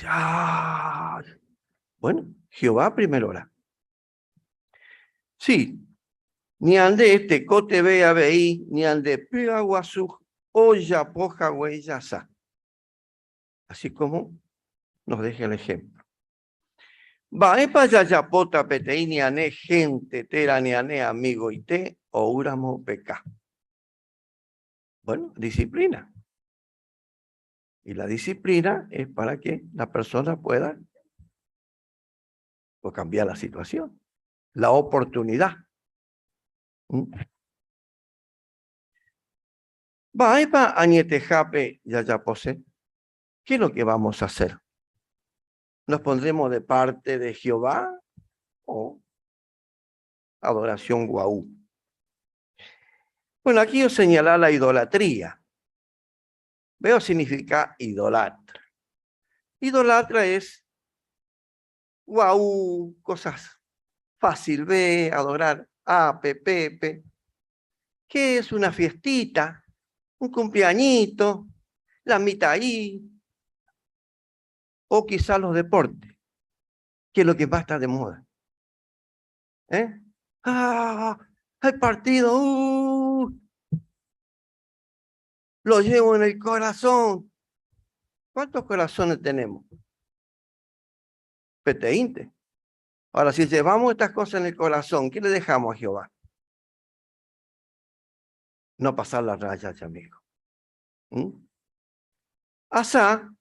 Ah, bueno, Jehová primero ora. Sí, ñande tekotevẽ avei ñande py'aguasu ojapo hague jasa. Así como nos deja el ejemplo. Mba'épa jajapóta peteĩ ñane hénte térã ñane amigoite oúramo opeka? Bueno, disciplina. Y la disciplina es para que la persona pueda o cambiar la situación, la oportunidad. Mba'épa añetehápe jajapose? ¿Qué es lo que vamos a hacer? ¿Nos pondremos de parte de Jehová o adoración guau? Bueno, aquí os señala la idolatría. Veo significa idolatra. Idolatra es guau, cosas fácil ve, adorar A, P, P, P. ¿Qué es una fiestita? Un cumpleañito, la mitad ahí, o quizás los deportes, que es lo que más está de moda. ¿Eh? ¡Ah! El partido, Lo llevo en el corazón. ¿Cuántos corazones tenemos? Peteinte. Ahora, si llevamos estas cosas en el corazón, ¿qué le dejamos a Jehová? No pasar la raya, amigo. Asá,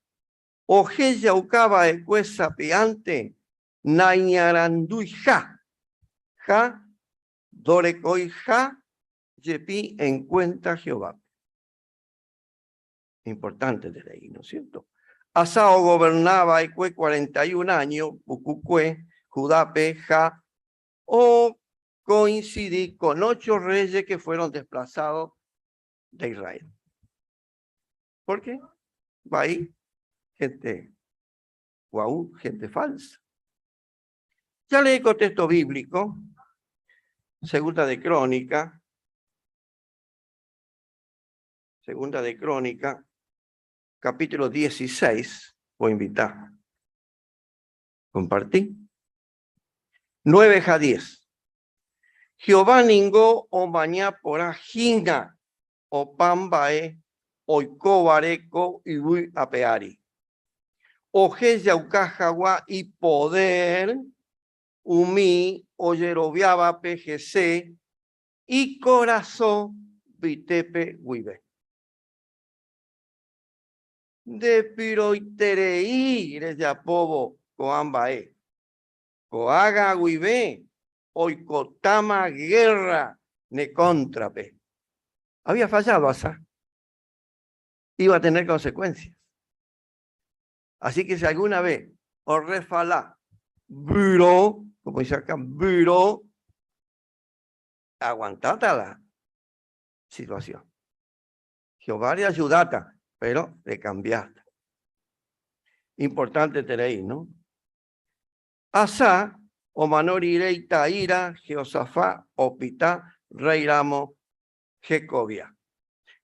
oheja va'ekue sapy'ánte naiñaranduiha, ha ndorekoiha jepi en cuenta Jehovápe. Importante desde ahí, ¿no es cierto? Asá ogoverna va'ekue 41 áño pukukue Judápe ha ocoincidi con ocho reyes que fueron desplazados de Israel. ¿Por qué? Va ahí gente guau, gente falsa. Ya leí contexto bíblico, Segunda de Crónica, Segunda de Crónica, capítulo 16, voy a invitar. Compartí. 9 a 10. Jehová ningo omaña porã hína opa mba'e oikóvare ko yvy ape ári. Ohejauka hag̃ua ipoder umi ojeroviávape hese ikorasõ mbytépe guive. Ndepiroiterei rejapóvo ko'ã mba'e. Ko'ágã guive oikotáma gérra ne kóntrape. Había fallado Asá. Iba a tener consecuencias. Así que si alguna vez orrefala vyro, como dice acá, vyro, aguantáta la situación. Jehová le ayudáta, pero le cambiaste. Importante tener ahí, ¿no? Asá, omano rire ita'ýra, Jeosafá, opyta rey ramo hekovia.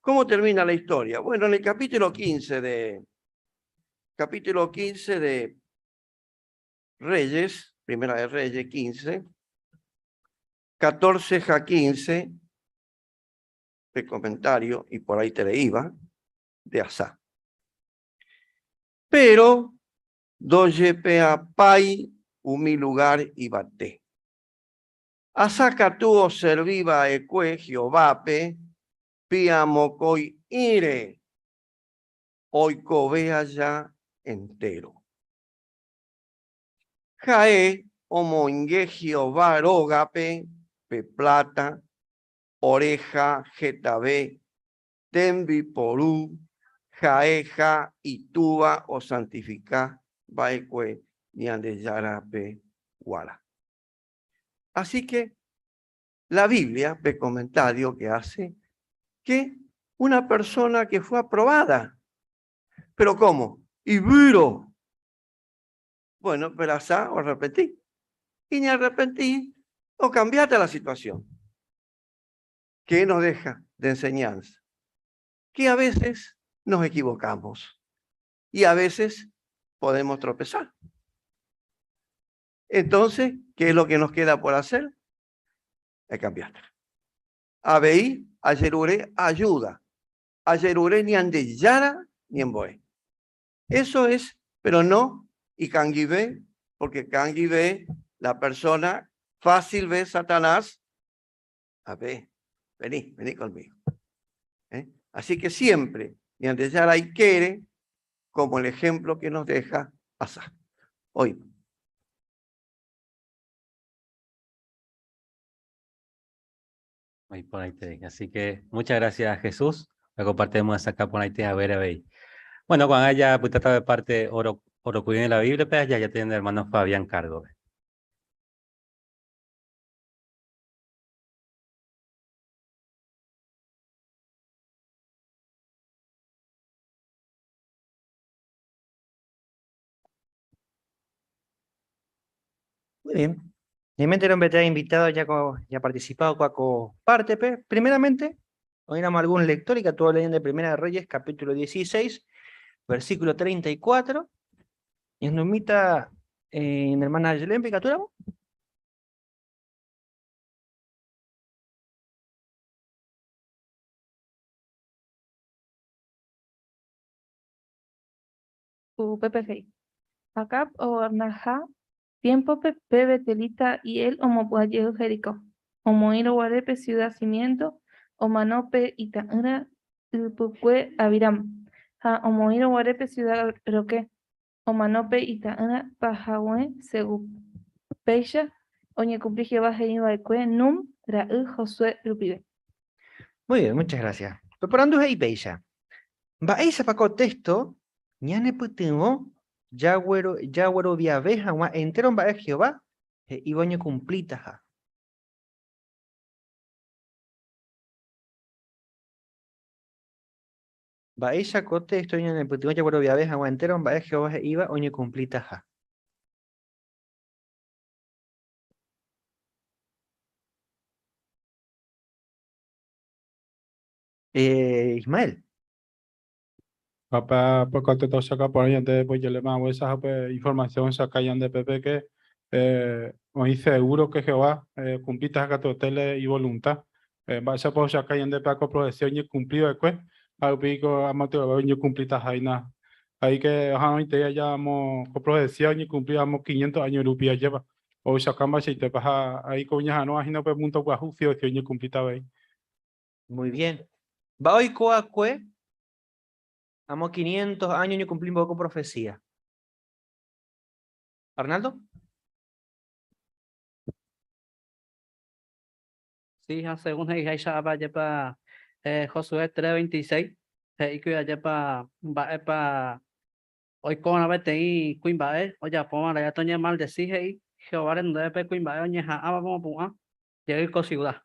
¿Cómo termina la historia? Bueno, en el capítulo 15 de capítulo 15 de Reyes, Primera de Reyes 15, 14 a 15, de comentario, y por ahí te le iba, de Asá. Pero ndojepe'apái umi lugár yvate. Asá katu oservi va'ekue Jehovápe py'amokõi'ỹre oikove aja entéro. Ha'e omoinge Jehová rógape pe pláta, oreha hetave tembiporu ha'eha Itúva osantifika va'ekue Ñandejárape guarã. Así que la Biblia, pe comentario que hace, que una persona que fue aprobada, pero ¿cómo? Ivýro. Bueno, pero asá o arrepentí. Y ni arrepentí o cambiaste la situación. ¿Qué nos deja de enseñanza? Que a veces nos equivocamos y a veces podemos tropezar. Entonces, ¿qué es lo que nos queda por hacer? Cambiar. Avei, ajerure ayuda. Ajerure Ñandejára ñembo'e. Eso es, pero no y canguibe, porque canguibe, la persona fácil ve Satanás. A ver, vení, vení conmigo. ¿Eh? Así que siempre, Ñandejára y quiere, como el ejemplo que nos deja Asá. Hoy. Muy por Así que muchas gracias, Jesús. La compartimos acá por ahí a ver, a ver. Bueno, cuando haya pues, de parte oro, oro en la Biblia, pues ya, ya tiene el hermano Fabián Cargo. Muy bien. Realmente no invitado ya, ya participado con parte, Primeramente, oiramos algún lector y que tuvo leyendo de Primera de Reyes, capítulo 16, versículo 34. Y nos invita en hermana Yelén, ¿Picaturamo? UPPG. Acab o Naja, tiempo pe betelita y él omopuayehu Jericó. Omoĩro guarépe ciudad cimiento, omanópe ita'ýra ypykue Abiram. Ha omoĩro guarépe ciudad rokẽ, omanópe ita'ýra pahague Segub. Péicha oñekumpli Jehová he'iva'ekue Nun ra'y Josué rupive. Muy bien, muchas gracias. Preparando he'i péicha. Mba'éichapa ko texto ñanepytyvõ jagueroviave hag̃ua entéro mba'e Jehová he'íva oñekumplitaha? Mba'éicha ko texto ñanepytyvõ jagueroviave hag̃ua entéro mba'e Jehová he'íva oñekumplitaha? Ismael. Papá, pues cuando te saca por ahí antes pues yo le mando esa pues, información saca ya de Pepe que hoy seguro que Jehová cumplita acá tu tele y voluntad. Va a pues saca ya de Paco profesión y cumplido después. Al pico amateo y cumplita jaina. Ahí que ajá te ya mo profesión y cumplíamos 500 años rupia lleva. O sacamba si te pasa ahí coña no ajino pues punto guaju fio y cumplita ahí. Muy bien. Va hoy coacue Amo 500 años y cumplimos con profecía. Arnaldo? Sí, según he'iháicha jepa Josué 3:26, he'íkuri ajépa mba'épa oikóva peteĩ kuimba'e ojapóva ra'e toñemaldeci he'i Jehová renondépe kuimba'e oñeha'ãva omopu'ã jey ko ciudad.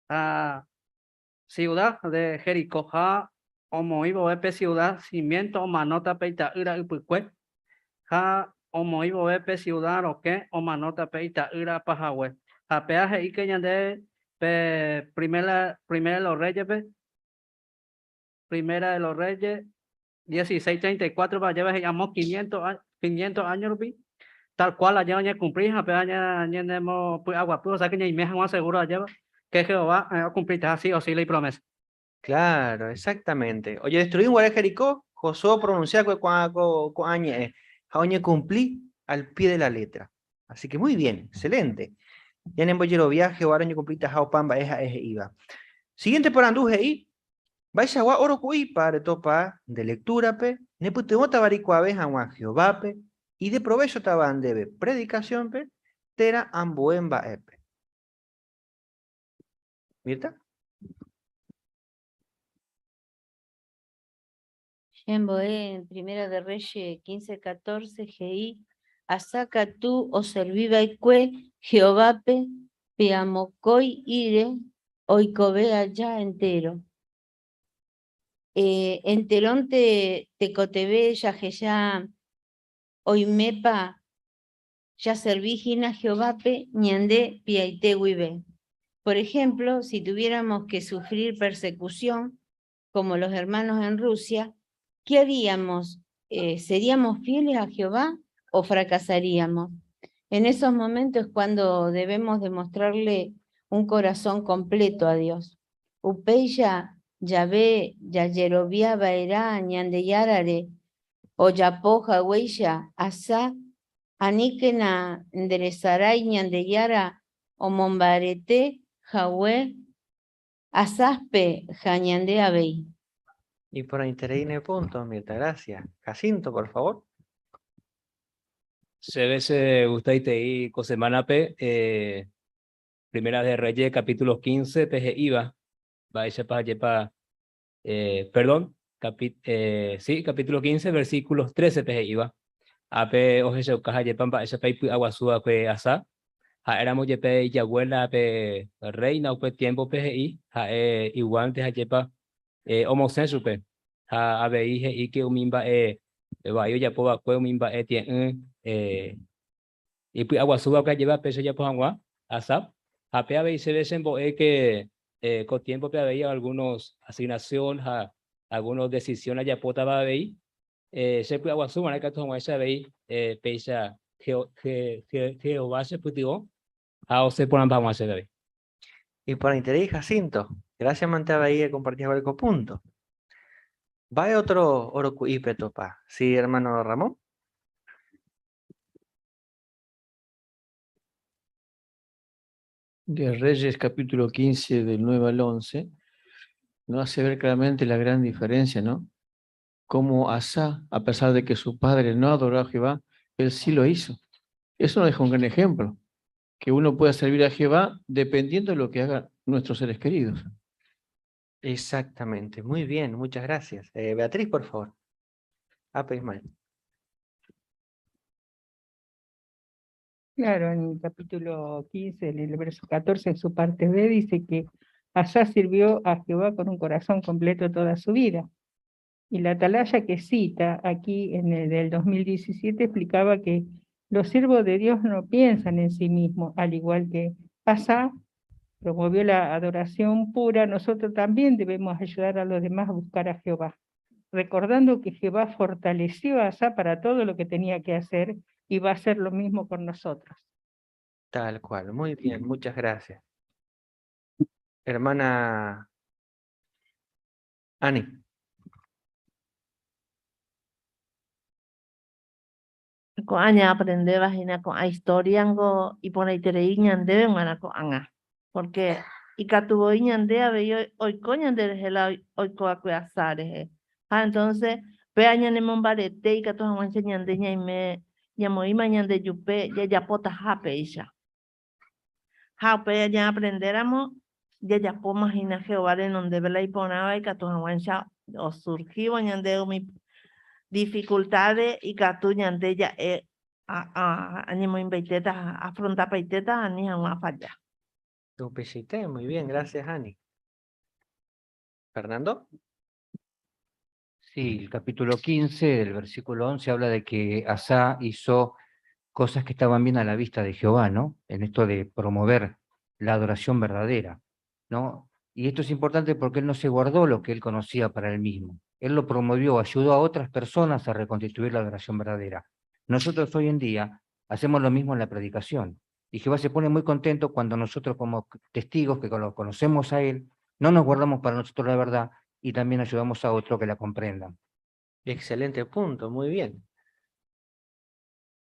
Ha ciudad de Jericó ha omoĩ vove pe ciudad cimiento omanóta pe ita'ýra ypykue ha omoĩ vove pe ciudad rokẽ omanóta pe ita'ýra pahague. Ha péa he'íke ñande pe primera, primera de los Reyes pe, primera de los Reyes 16:34 pa lleva amo 500 años rupi tal cual allá oñecumplir ha péa ñanemo py'aguapy o sea que ñaime hag̃ua seguro lleva que Jehová cumplirá sí o sí la promesa. Claro, exactamente. Oye, destruí un Jericó, Josué pronuncia ko añe, ha oñecumpli al pie de la letra. Así que muy bien, excelente. Ya en viaje, Jehová oñecumplita jao pamba eja eje iba. Siguiente por anduje y Mba'eichagua oro ku'ípa retopa nde lectura-pe, nepytyvõtava reikuaave hag̃ua Jehovápe ideprovéchotava ndéve predicación-pe térã ambue mba'épe. Mirta? Che mbo'e en Primera de Reyes 15, 14 he'i Asá katu oserviva'ekue Jehovápe py'amokõi'ỹre oikove aja entero. Enterónte tekotevẽ jahecha oimépa jaservi hína Jehovápe ñande py'aite guive. Por ejemplo, si tuviéramos que sufrir persecución, como los hermanos en Rusia, ¿qué haríamos? ¿Seríamos fieles a Jehová o fracasaríamos? En esos momentos es cuando debemos demostrarle un corazón completo a Dios. Upéicha jave jajerovia va'erã Ñandejárare ojapo haguéicha Asá aníkena nderesarái Ñandejára omombarete hague Asápe ha ñande avei. Y por interine punto, Mirta, gracias. Jacinto, por favor. Chéve chegustaitei ko semánape, Primera de Reyes capítulo 15 pe he'íva mba'éichapa ajépa, perdón, capi, sí, capítulo 15 versículos 13 pe he'íva, ápe ohechauka ajépa mba'éichapa ipy'aguasu va'ekue Asá, ha'éramo jepe ijabuela pe reina upe tiempo-pe he'i, ha'e igualnte ajépa omosẽ chupe, ha avei he'i ke umi mba'e vai ojapo va'ekue, umi mba'e tie'ỹ ipy'aguasu va'ekue ajépa péicha ojapo hag̃ua Asá. Ha pe avei chéve chembo'e ke ko tiempo-pe avei algunos asignación ha algunos decisión ajapótava avei, che py'aguasu va'erã ikatu hag̃uáicha avei péicha Jehová chepytyvõ ha osẽ porãmba hag̃ua chéve avei. Iporãiterei Jacinto. Gracias mante avei ecomparti haguére ko punto. Mba'e otro oroku'ípe topa? Sí, hermano Ramón. De Reyes capítulo 15 del 9 al 11, nos hace ver claramente la gran diferencia, ¿no? Cómo Asá, a pesar de que su padre no adoró a Jehová, él sí lo hizo. Eso nos deja un gran ejemplo, que uno pueda servir a Jehová dependiendo de lo que hagan nuestros seres queridos. Exactamente, muy bien, muchas gracias. Beatriz, por favor. Ape Ismael. Claro, en el capítulo 15, en el verso 14, en su parte B, dice que Asá sirvió a Jehová con un corazón completo toda su vida. Y la atalaya que cita aquí en el del 2017 explicaba que los siervos de Dios no piensan en sí mismos, al igual que Asá promovió la adoración pura, nosotros también debemos ayudar a los demás a buscar a Jehová, recordando que Jehová fortaleció a Asá para todo lo que tenía que hacer y va a hacer lo mismo con nosotros. Tal cual, muy bien, muchas gracias. Hermana Ani. Ko'ã ñaaprendéva hína ko'ã historia-ngo iporãiterei ñandéve g̃uarã ko'ág̃a, porque ikatu voi ñande avei oiko ñanderehe la oiko'akue Asá rehe. Ha entonces péva ñanemombarete ikatu hag̃uáicha ñande ñaime ñamoĩma ñandejupe jajapotaha péicha. Ha upéva ñaaprendéramo jajapóma hína Jehová renondépe la iporãva ikatu hag̃uáicha osurgívo ñande umi dificultades ikatu ñande ja'e añemoĩmbaitéta ha afrontapaitéta ani hag̃ua afalla. Upeichaite, muy bien, gracias Ani. Fernando. Sí, el capítulo 15 del versículo 11 habla de que Asá hizo cosas que estaban bien a la vista de Jehová, ¿no? En esto de promover la adoración verdadera, ¿no? Y esto es importante porque él no se guardó lo que él conocía para él mismo. Él lo promovió, ayudó a otras personas a reconstituir la adoración verdadera. Nosotros hoy en día hacemos lo mismo en la predicación. Y Jehová se pone muy contento cuando nosotros como testigos que lo conocemos a él, no nos guardamos para nosotros la verdad y también ayudamos a otro que la comprendan. Excelente punto, muy bien.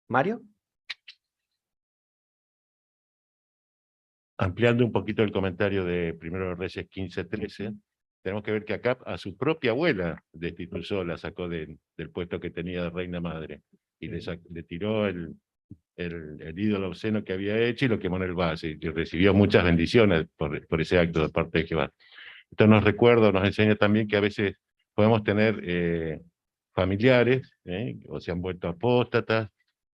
Mario. Ampliando un poquito el comentario de Primero de Reyes 15:13, tenemos que ver que Acab a su propia abuela destituyó, la sacó del puesto que tenía de reina madre y le tiró el ídolo obsceno que había hecho y lo quemó en el valle, y recibió muchas bendiciones por ese acto de parte de Jehová. Esto nos recuerda, nos enseña también que a veces podemos tener familiares, o se han vuelto apóstatas,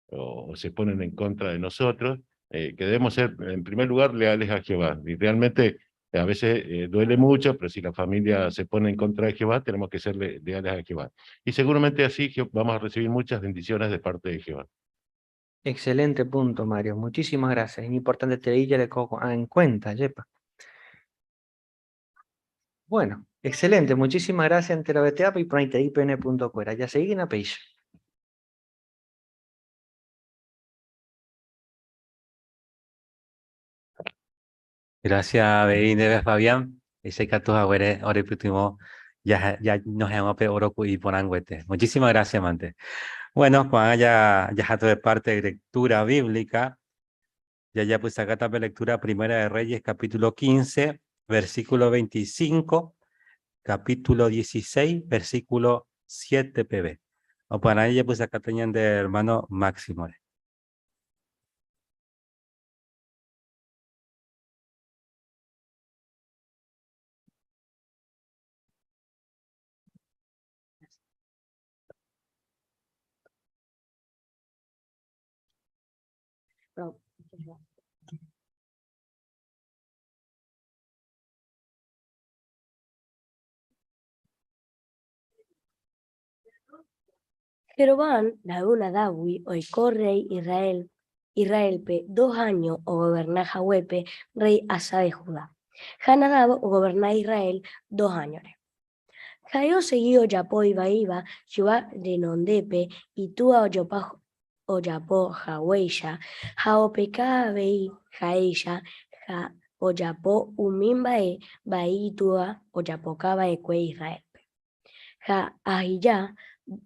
o se ponen en contra de nosotros, que debemos ser, en primer lugar, leales a Jehová. Y realmente a veces duele mucho, pero si la familia se pone en contra de Jehová, tenemos que ser leales a Jehová. Y seguramente así vamos a recibir muchas bendiciones de parte de Jehová. Excelente punto, Mario. Muchísimas gracias. Es importante tener en cuenta, Yepa. Bueno, excelente. Muchísimas gracias, Entero BTA y por ahí, I P N punto cuera. Ya seguí en la page. Gracias avei ndéve Fabián, che ikatu haguére orepytyvõ ñañohẽ hag̃ua pe oro ku'i porãnguete. Muchísimas gracias mante. Bueno, ko'ág̃a jaháta pe parte de lectura bíblica. Jajapysakáta pe lectura Primera de Reyes capítulo 15, versículo 25, capítulo 16, versículo 7 peve. Oparã jajapysakáta ñande hermano Máximo-re. Jeroboam ra'y Nadábgui oiko rréi Israel, Israélpe dos áño ogoverna haguépe rréi Asá de Judá. Ha Nadab ogoverna Israel dos áñore. Ha'e osegi ojapo ivaíva Jehová renondépe itúa ojopa ojapo haguéicha, ha opeka avei ha'éicha ha ojapo umi mba'e vai itúa ojapoka va'ekue Israélpe. Ha Ahiyá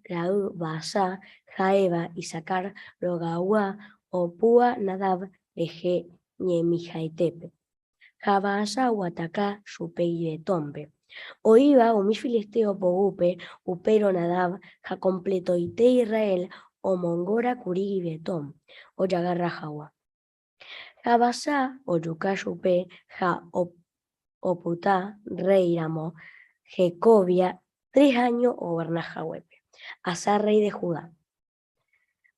ra'y Baasá, ha'éva Isacar rogaygua, opu'ã Nadab rehe ñemihaitépe. Ha Baasá oataka chupe Gibetónpe, oĩva umi filisteo poguýpe. Upérõ Nadab ha kompletoite Israel omongora kuri Gibetón ojagarra hag̃ua. Ha Baasá ojuka chupe ha opyta rréiramo hekovia tres áño ogoverna haguépe, Asá rréi de Judá.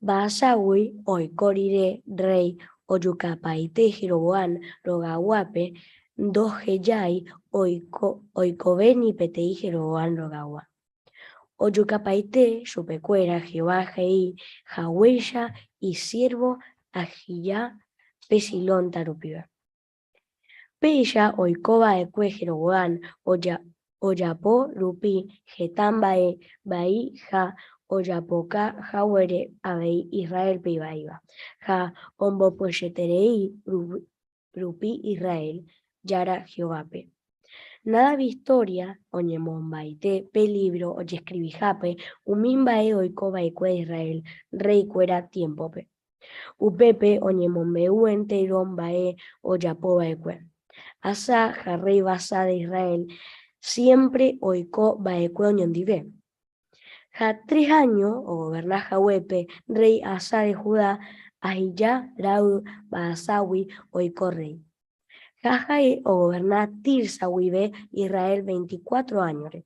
Baaságui oiko rire rréi ojukapaite Jeroboán rogayguápe, ndohejái oikove ni peteĩ Jeroboán rogaygua. Ojukapaite chupekuéra Jehová he'i haguéicha isiérvo Ahiyá pe Silónta rupive. Péicha oiko va'ekue Jeroboán ojapo rupi heta mba'e vai ha ojapoka haguére avei Israélpe ivaíva, ha ombopochyterei rupi Israel Jára Jehovápe. Nadab istória oñemombaite pe lívro ojeskrivihápe umi mba'e oiko va'ekue Israel rreikuéra tiémpope. Upépe oñemombe'u entéro mba'e ojapo va'ekue. Asá ha rréi Baasá de Israel siémpre oiko va'ekue oñondive. Ha tres áño ogoverna haguépe rréi Asá de Judá, Ahiyá ra'y Baaságui oiko rréi. Ha ha'e ogoverna Tirsa guive Israel veinticuatro áñore.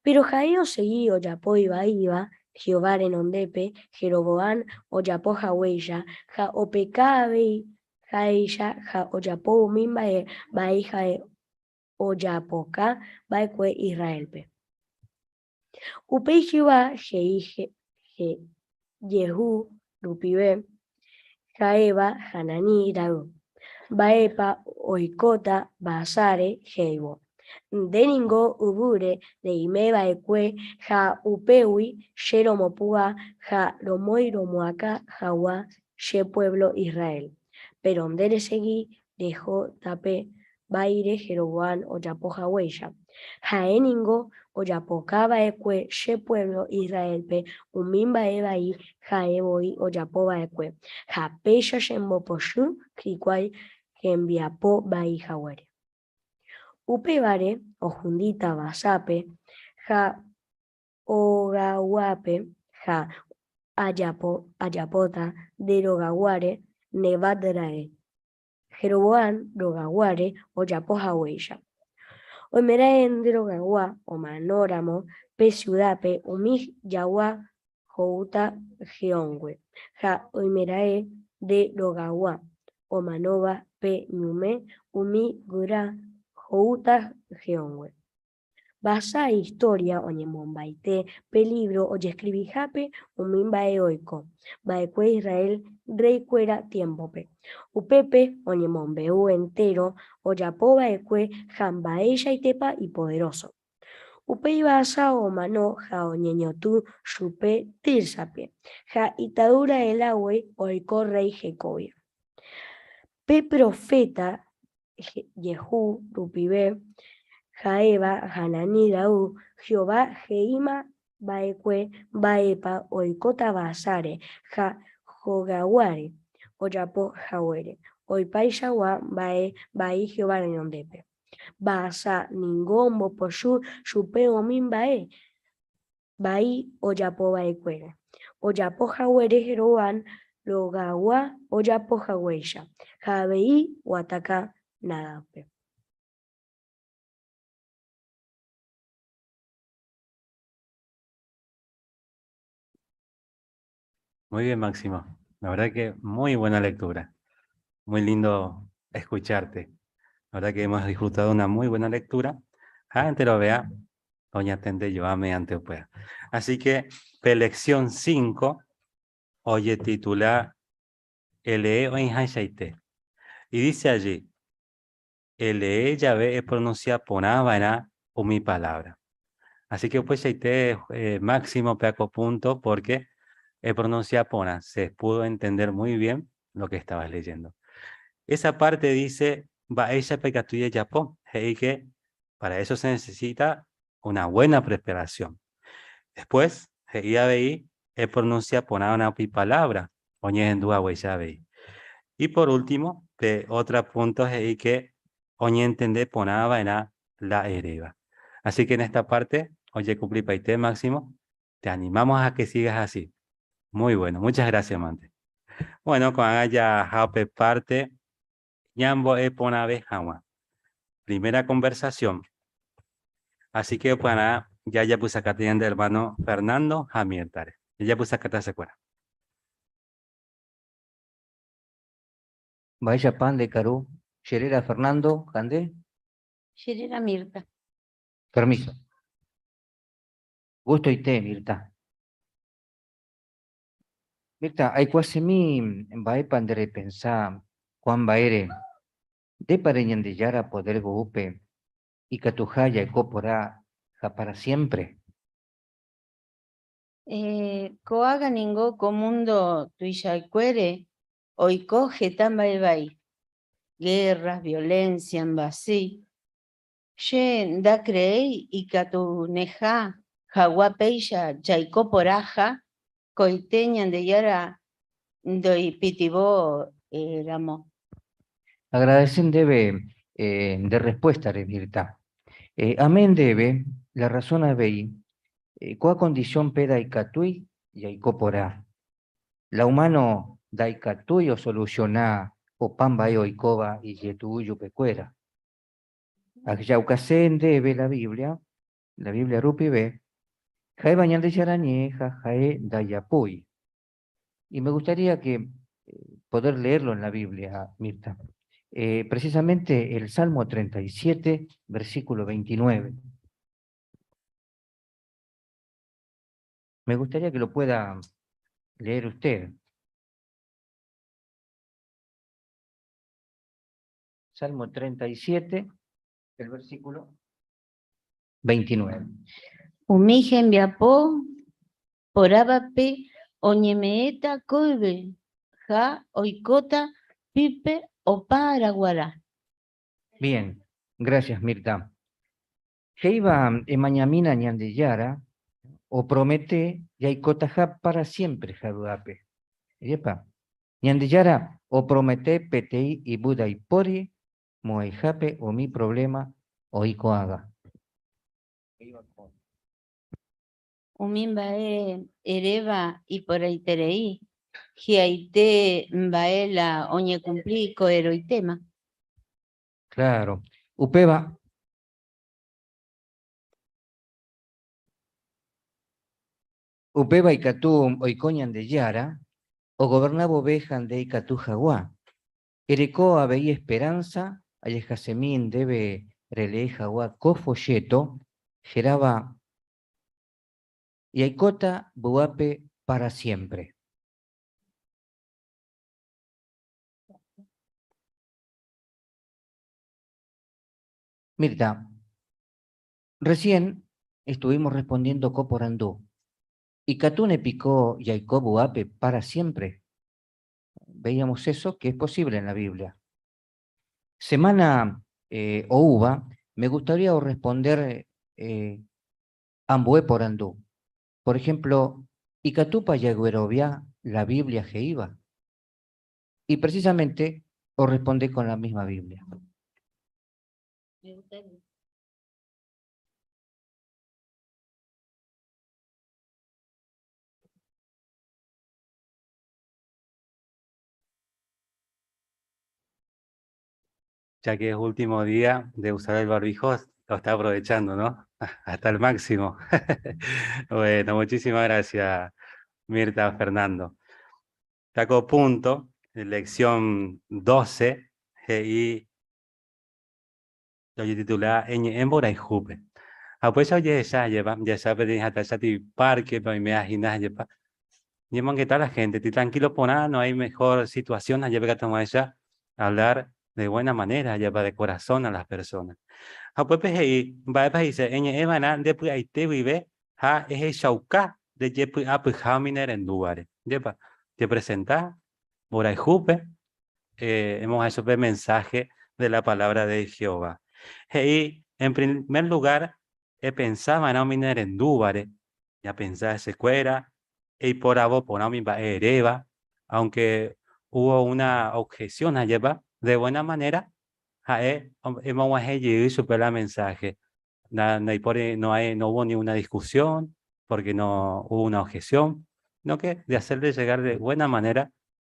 Péro ha'e osegi ojapo ivaíva Jehová renondépe Jeroboán ojapo haguéicha ha opeka avei ha'éicha ha ojapo umi mba'e vai ha'e ojapoka va'ekue Israélpe. Upéi Jehová he'i Jehú rupive, ha'éva Hananí ra'y, Mba'épa oikóta Baasáre he'ívo, Nde ningo yvýre reime va'ekue ha upégui che romopu'ã ha romoĩ romoakã hag̃ua che puévlo Israel. Péro nde resegi reho tape vaíre Jeroboán ojapo haguéicha. Ha'e ningo ojapoka va'ekue che puévlo Israélpe umi mba'e vai ha'e voi ojapo va'ekue, ha péicha chembopochy hikuái hembiapo vai haguére. Upévare ohundíta Baasápe ha ogayguápe ha ajapóta nde rogaguáre Nebat raẽ, Jeroboán rogaguáre ojapo haguéicha. Oimeraẽ nde rogagua omanóramo pe siudápe umi jagua ho'úta he'õngue, ha oimeraẽ nde rogagua omanóva pe ñúme umi guyra ho'úta he'õngue. Baasá istória oñemombaite pe lívro ojeskrivihápe umi mba'e oiko va'ekue Israel rreikuéra tiémpope. Upépe oñemombe'u entéro ojapo va'ekue ha mba'eichaitépa ipoderóso. Upéi Baasá omano ha oñeñotỹ chupe Tírsape, ha ita'ýra Elágui oiko rréi hekovia. Pe proféta. Jehú rupive, ha'éva Hananí ra'y, Jehová he'íma va'ekue mba'épa oikóta Baasáre ha hogayguáre ojapo haguére opaichagua mba'e vai Jehová renondépe. Baasá ningo ombopochy chupe umi mba'e vai ojapova'ekuére, ojapo haguére Jeroboam rogagua ojapo haguéicha, ha avei oataka Nadábpe. Muy bien, Máximo. La verdad que muy buena lectura. Muy lindo escucharte. La verdad que hemos disfrutado una muy buena lectura. Ah, entero vea, doña Tende yo ame ante pueda. Así que, lección 5, oye titula L E Y dice allí, L E llave es pronuncia poná o mi palabra. Así que pues chaite máximo peaco punto porque pronuncia pona, se pudo entender muy bien lo que estabas leyendo. Esa parte dice, va ella pecatuye yapó, y que para eso se necesita una buena preparación. Después, he'i e pronuncia pona una pi palabra, oñehendúa Y por último, de otro punto he'i que oñentende pona vaina la ereva. Así que en esta parte, oye, cumplí paite máximo, te animamos a que sigas así. Muy bueno, muchas gracias, Mante. Bueno, con ya jape parte, ñambo e ponave jagua. Primera conversación. Así que para ya ya puse acá del hermano Fernando Jamir Tare. Ya puse acá se acuerda. Vaya pan de Carú, Xerera Fernando, Candé. Xerera Mirta. Permiso. Gusto y té, Mirta. Mirta, aikuaasemi mba'épa nde repensa ko'ã mba'ére ndépa reñandejára poder guýpe ikatuha jaiko porã ha para siempre. Ko'ág̃a ningo ko mundo tuichakuére oiko heta mba'e vai. Guerras, violencia, mba'asy. Che ndacreéi ikatuneha hag̃ua péicha jaiko porãha ko'ýte Ñandejára ndoipytyvõi ramo. Agradece ndéve de respuesta, Mirta. Amén ndéve, la razón avei, ko'ã condición pe ndaikatúi jaiko porã. La humano ndaikatúi osoluciona opa mba'e oikóva ijetu'u chupekuéra. Ahechaukase ndéve la Biblia rupive, ha'éva Ñandejára ñe'ẽ ha ha'e ndajapói. Y me gustaría que poder leerlo en la Biblia, Mirta. Precisamente el Salmo 37, versículo 29. Me gustaría que lo pueda leer usted. Salmo 37, el versículo 29. Umi hembiapo porãvape oñeme'ẽta ko yvy ha oikóta pype opa ára g̃uarã. Bien, gracias Mirta. He'iva emañamína Ñandejára opromete jaikotaha para siempre javy'ápe. Yepa. Ñandejára opromete peteĩ yvy ndaipóri mo'ãihápe umi problema oĩko'ág̃a. Umi mba'e eréva iporãiterei, hi'ãite mba'e la oñekumpli ko'ẽrõitéma. Claro. Upéva Upéva ikatu oiko Ñandejára ogoberna vove ha nde ikatu hag̃ua. Ereko avei esperanza ajehasemi ndéve relee hag̃ua ko folleto hérava Jaikóta vy'ápe para siempre. Mirta, recién estuvimos respondiendo ko porandu. Ikatúne piko jaiko vy'ápe para siempre. Veíamos eso que es posible en la Biblia. Semana eh, oúva, me gustaría responder eh, ambue porandu. Por ejemplo, ikatúpa jaguerovia la Biblia he'íva? Y precisamente os responde con la misma Biblia. Me gustaría. Ya que es último día de usar el barbijo, lo está aprovechando, ¿no? Hasta el máximo. Bueno, muchísimas gracias, Mirta, Fernando. Taco punto, lección 12, y titulada Ñ mborayhúpe. Ha upéicha ojehecha jepa, jahecha peteĩ hatachati parque pe oime hína jepa. Ñemongeta la gente, ti tranquilo porã, no hay mejor situación jepe katu hag̃uáicha hablar de buena manera jepa de corazón a las personas. Ha upépe he'i mba'épa he'ise eñe'ẽ va'erã nde py'aite guive ha ehechauka rejepy'apyha umi nerendúvare. Jepa, jepresenta mborayhúpe hemos hecho pe mensaje de la palabra de Jehová. He'i, en primer lugar, epensa va'erã umi nerendúvare, ñapensa hesekuéra, eiporavo porã umi mba'e eréva, aunque hubo una objeción ajépa, de buena manera ha'e emog̃uahẽ jey chupe la mensaje. Ndaipóri, no hay, no hubo ni una discusión, porque no hubo una objeción, no que de hacerle llegar de buena manera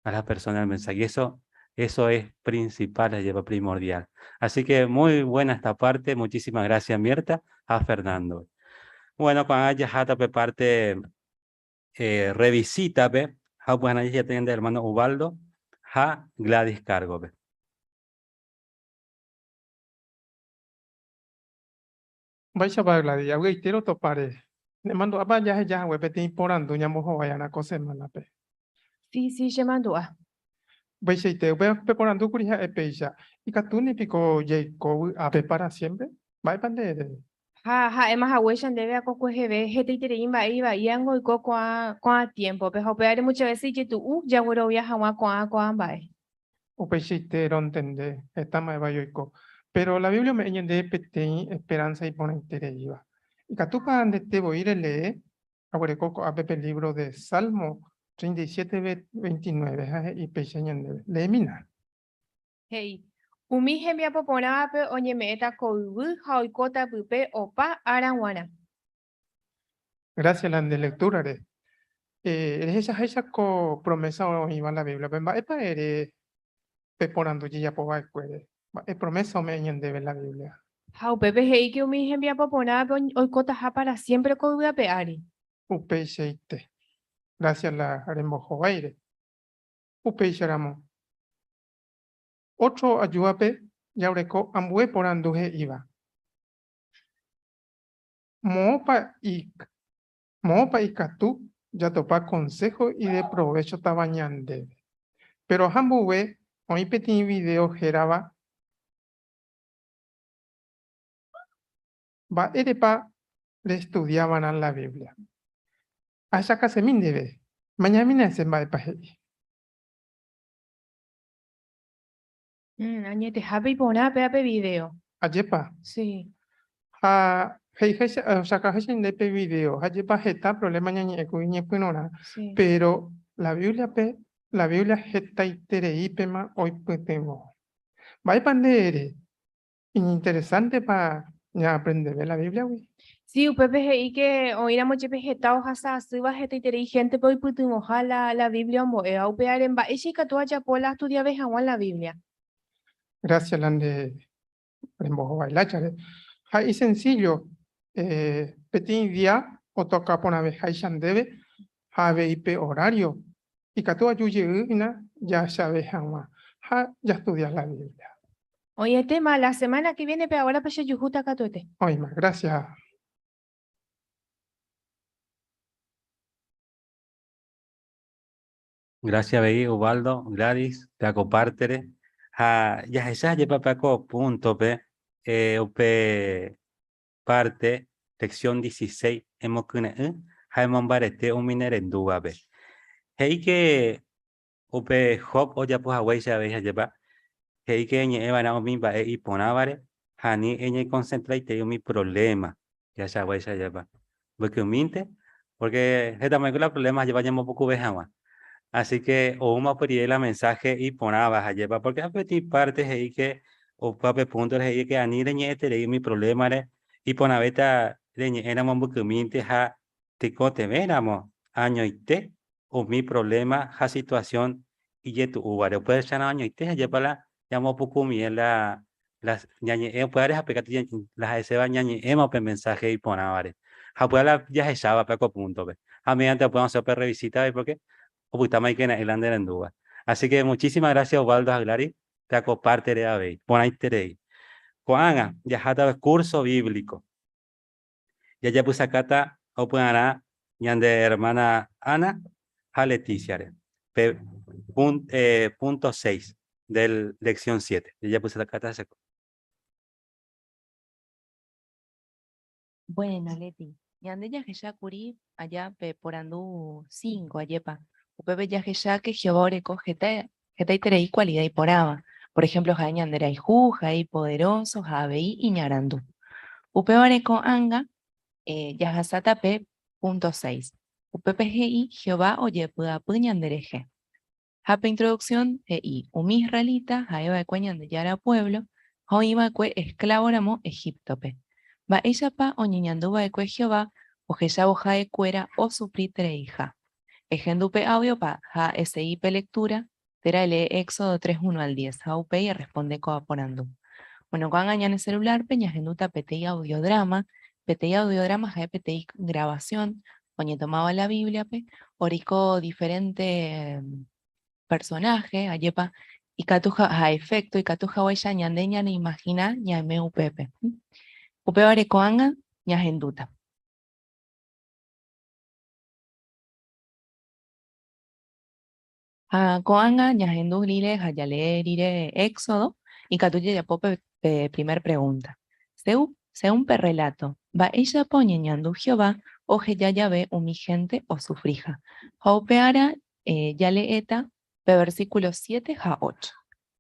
a las personas el mensaje. Y eso, eso es principal, lleva primordial. Así que muy buena esta parte. Muchísimas gracias, Mirta, a Fernando. Bueno, cuando haya pe parte eh, revisita, pe, ja, pues ya tienen de hermano Ubaldo, ja Gladys Cargo. Pe. Mba'éichapa Gladys, avy'aite rotopáre. Nemandu'ápa jaheja hague peteĩ porandu ñambohovai'arã ko semánape? Sí, sí, chemandu'a. Upeichaite, upéva peporandúkuri ha'e péicha, Ikatúne piko jaiko vy'ápe pára siémpre? Mba'épa nde ere? Ha ha'éma haguéicha ndéve akokueheve hetaiterei mba'e ivaíango oiko ko'ã ko'ã tiémpope ha upévare mucha vése ijetu'u jaguerovia hag̃ua ko'ã ko'ã mba'e. Upeichaite rontende heta mba'e vai oiko. Péro la Biblia ome'ẽ ñandéve peteĩ esperánsa iporãitereíva. Ikatúpa ndete voi relee? Aguereko ko'ápe pe lívro de Salmo 37, 29 ha he'i péicha ñandéve. Leemína. He'i, Umi hembiapo porãvape oñeme'ẽta ko yvy ha oikóta pype opa ára g̃uarã. Gracias la nde lectura-re. Rehechaháicha ko promesa oĩva la Biblia-pe, mba'épa ere pe porandu jejapo va'ekuére? Mba'e promesa ome'ẽ ñandéve la Biblia? Ha upépe he'i ke umi hembiapo porãvape oikotaha para siémpre ko yvy ape ári. Upeichaite. Gracias la rembohováire. Upéicharamo, ótro ajúvape jaureko ambue porandu he'íva. Moõpa moõpa ikatu jatopa konsého ideprovéchotava ñandéve. Péro ha mboyve oĩ peteĩ vidéo hérava Mba'érepa restudia va'erã la Biblia? Ahechakasemi ndéve, mañamína hese mba'épa he'i. Añetehápe iporã péva pe vidéo. Ajépa? Sí. Ha he'iháicha, ohechakaháicha ñande pe vidéo, ajépa heta provléma ñañe'ẽ kuri ñepyrũrã, Sí. péro la Bíbliape, la Biblia hetaitereípema oipytyvõ. Mba'épa nde ere? Iñinteresántepa ñaaprendeve la Bíbliagui? Sí, upépe he'i ke oĩramo jepe heta ohasa asýva hetaiterei héntepe oipytyvõha la, la Biblia ombo'éva. Upévare, mba'éicha ikatu ajapo la astudiave hag̃ua la Biblia? Gracias la nde rembohovái lájare. Ha isencillo, eh, peteĩ día otoka porãveháicha ndéve ha avei pe horario Ikatu aju jey hína jahechave hag̃ua ha jastudia la Biblia. Oĩetéma, la semana que viene pe ahora pe chejuhúta katuete. Oĩma, gracias. Gracias avei Ubaldo, Gladys, peakopártere ha jahecha jepa peako púntope upe Parte, Lección 16 Emokyre'ỹ ha emombarete umi nerendúvape. He'i ke upe Job ojapo haguéicha avei ajépa? He'íke eñe'ẽva'erã umi mba'e iporãvare ha ani eñekonsentraitei umi provléma jahechaguáicha ajépa. Mbykymínte, porque hetamaiko la problema ajépa ñambopukuve hag̃ua. Así que oúma upe rire la mensaje iporãva ajépa, porque ha peteĩ parte he'íke opa pe punto he'íke ani reñe'ẽterei umi problema-re, iporãvéta reñe'ẽramo mbykymínte ha tekotevẽramo añoite umi problema ha situación ijetu'úvare. Upéicharõ añoite ajépa la ñamopukumie la las ñañe'ẽ upévare ha pe katu la ha'eséva ñañe'ẽma upe mensaje iporãvare. Ha upéva la jahecháva pe ko punto-pe. Ha mediante upéva osẽ upe revisita porque opytáma ikyre'ỹ la nde rendúva. Así que muchísimas gracias Osvaldo ha Gladys pe ako parte-re avei. Porãiterei. Ko'ág̃a jaháta curso bíblico. Jajapysakáta opy'arã ñande hermana Ana ha Leticia-re, pe punto 6 del lección 7. Jajapysakáta hesekuéra. Bueno, Leti, ñande jahecha kuri aja pe porandu 5 ajépa. Upépe jahecha que Jehová oreko heta hetaiterei cualidad iporãva. Por ejemplo, ha'e ñande rayhu, ha'e ipoderoso ha avei iñarandu. Upévare ko'ág̃a eh, jahasáta pe punto 6. Upépe he'i Jehová ojepy'apy ñanderehe. Ha pe introducción he'i umi israelita ha'eva'ekue Ñandejára pueblo ha oĩva'ekue esclavo ramo Egipto-pe. Mba'éichapa oñeñanduva'ekue Jehová ohechávo ha'ekuéra osufritereiha? Ehendu pe audio pa ha esegi pe lectura térã elee Éxodo 3 1 al 10 ha upéi erresponde ko'ã porandu. Bueno, ko'ág̃a ñane celular-pe ñahendúta peteĩ audiodrama, peteĩ audiodrama ha'e peteĩ grabación oñetomáva la Biblia-pe, oreko diferente personaje, ajépa ikatu ha efecto ikatu haguéicha ñande ñaneimagina ñaime upépe. Upévare ko'ág̃a ñahendúta. Ha ko'ág̃a ñahendu rire ha jalee rire Éxodo, ikatu jajapo pe, pe primer pregunta. Seu, según pe relato, mba'éichapa oñeñandu Jehová oheja jave umi hénte osufriha? Ha upe ára eh, jaleéta pe versículo 7 ha 8.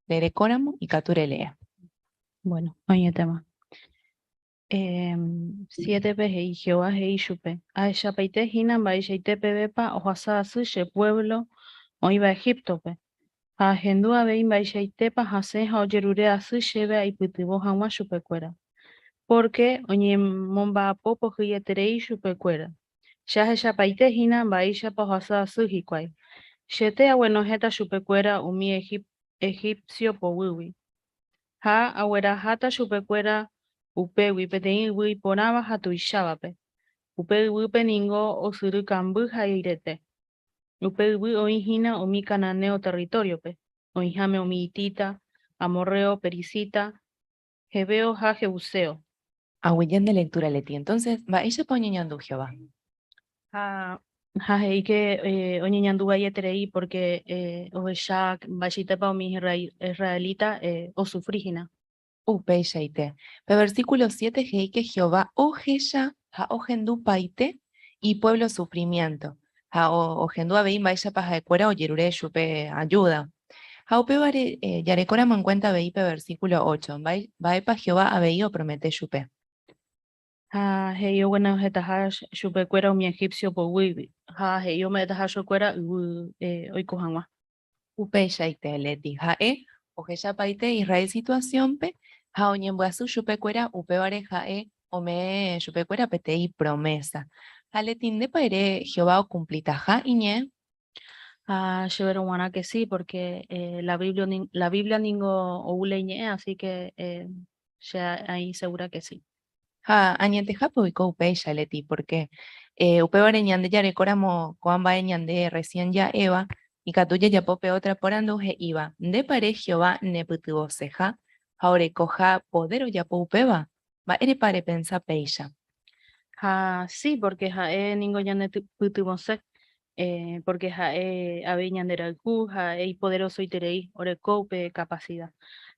Rerekóramo ikatu relee. Bueno, oĩetéma. 7-pe he'i, Jehová he'i chupe, Ahechapaite hína mba'eichaite pevépa ohasa asy che puévlo oĩva Egíptope, ha ahendu avei mba'eichaitépa hasẽ ha ojerure asy chéve aipytyvõ hag̃ua chupekuéra, pórke oñemomba'apo pohyieterei chupekuéra. Che ahechapaite hína mba'éichapa ohasa asy hikuái. Chete aguenohẽta chupekuéra umi egipcio poguýgui. Ha agueraháta chupekuéra upégui peteĩ yvy iporãva ha tuichávape. Upe yvýpe ningo osyry kamby ha eirete. Upe yvy oĩ hína umi cananeo territóriope, oĩháme umi hitita, amorreo, perizita, heveo ha jebuseo. Aguyje nde lectura, Leti. Entonces, mba'éichapa oñeñandu Jehová? Ha ha he'i ke oñeñandu vaieterei pórke ohecha mba'eichaitépa umi israelita osufri hína. Upeichaite. Pe versíkulo 7 he'i ke Jehová ohecha ha ohendupaite ipuévlo sufrimiénto, ha ohendu avei mba'éichapa ha'ekuéra ojerure chupe ajúda. Ha upévare jarekóramo enkuénta avei pe versíkulo 8, mba'épa Jehová avei opromete chupe. Ha he'i oguenohẽtaha chupekuéra umi egipcio poguýgui, ha he'i ome'ẽtaha chupekuéra yvy oiko hag̃ua. Upeichaite, Leti. Ha'e ohechapaite Israel situasiónpe ha oñembyasy chupekuéra, upévare ha'e ome'ẽ chupekuéra peteĩ promésa. Ha Leti, ndépa ere Jehová okumplitaha iñe'ẽ? Ha chéverõ g̃uarã que sí, porque la Biblia, la Biblia ningo ou la iñe'ẽ, así que che aĩ segura que sí. Ha añetehápe oiko upéicha, Leti, porque upévare ñande jarekóramo ko'ã mba'e ñande recién ja'éva, ikatu jajapo pe ótra porandu he'íva, Ndépa ere Jehová nepytyvõseha ha orekoha podér ojapo upéva? Mba'érepa repensa péicha? Ha sí, porque ha'e ningo ñanepytyvõse, porque ha'e avei ñanderayhu, ha'e ipoderosoiterei, oreko upe kapasida.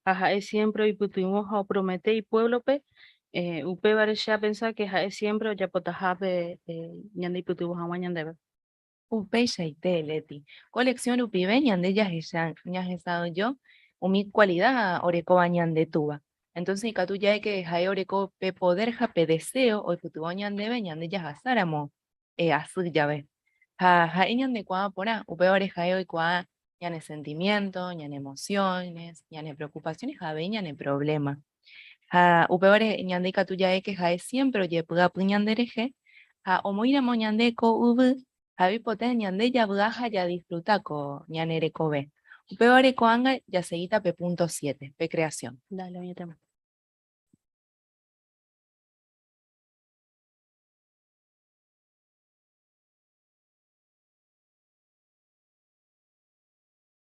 Ha ha'e siémpre oipytyvõ ha opromete ipuévlope, upévare che apensa ke ha'e siémpre ojapotaha pe ñandeipytyvõ hag̃ua ñandéve. Upeichaite, Leti. Ko lección rupive ñande jahecha, ñahesa'ỹijo. Umi cualidad orekóva ñande Túva. Entonces ikatu ja'e que ha'e oreko pe poder ha pe deseo oipytyvõ ñandéve ñande jahasáramo asy jave. Ha ha'e ñandekuaa porã, upévare ha'e oikuaa ñane sentimiento, ñane emociones, ñane preocupaciones ha avei ñane problema. Ha upévare ñande ikatu ja'e que ha'e siempre ojepy'apy ñanderehe ha omoĩramo ñande ko yvy ha oipota ñande javy'a ha jadisfruta ko ñane rekove. Upévare ko'ág̃a jasegíta pe punto 7, pe creación. Dale, oñetema.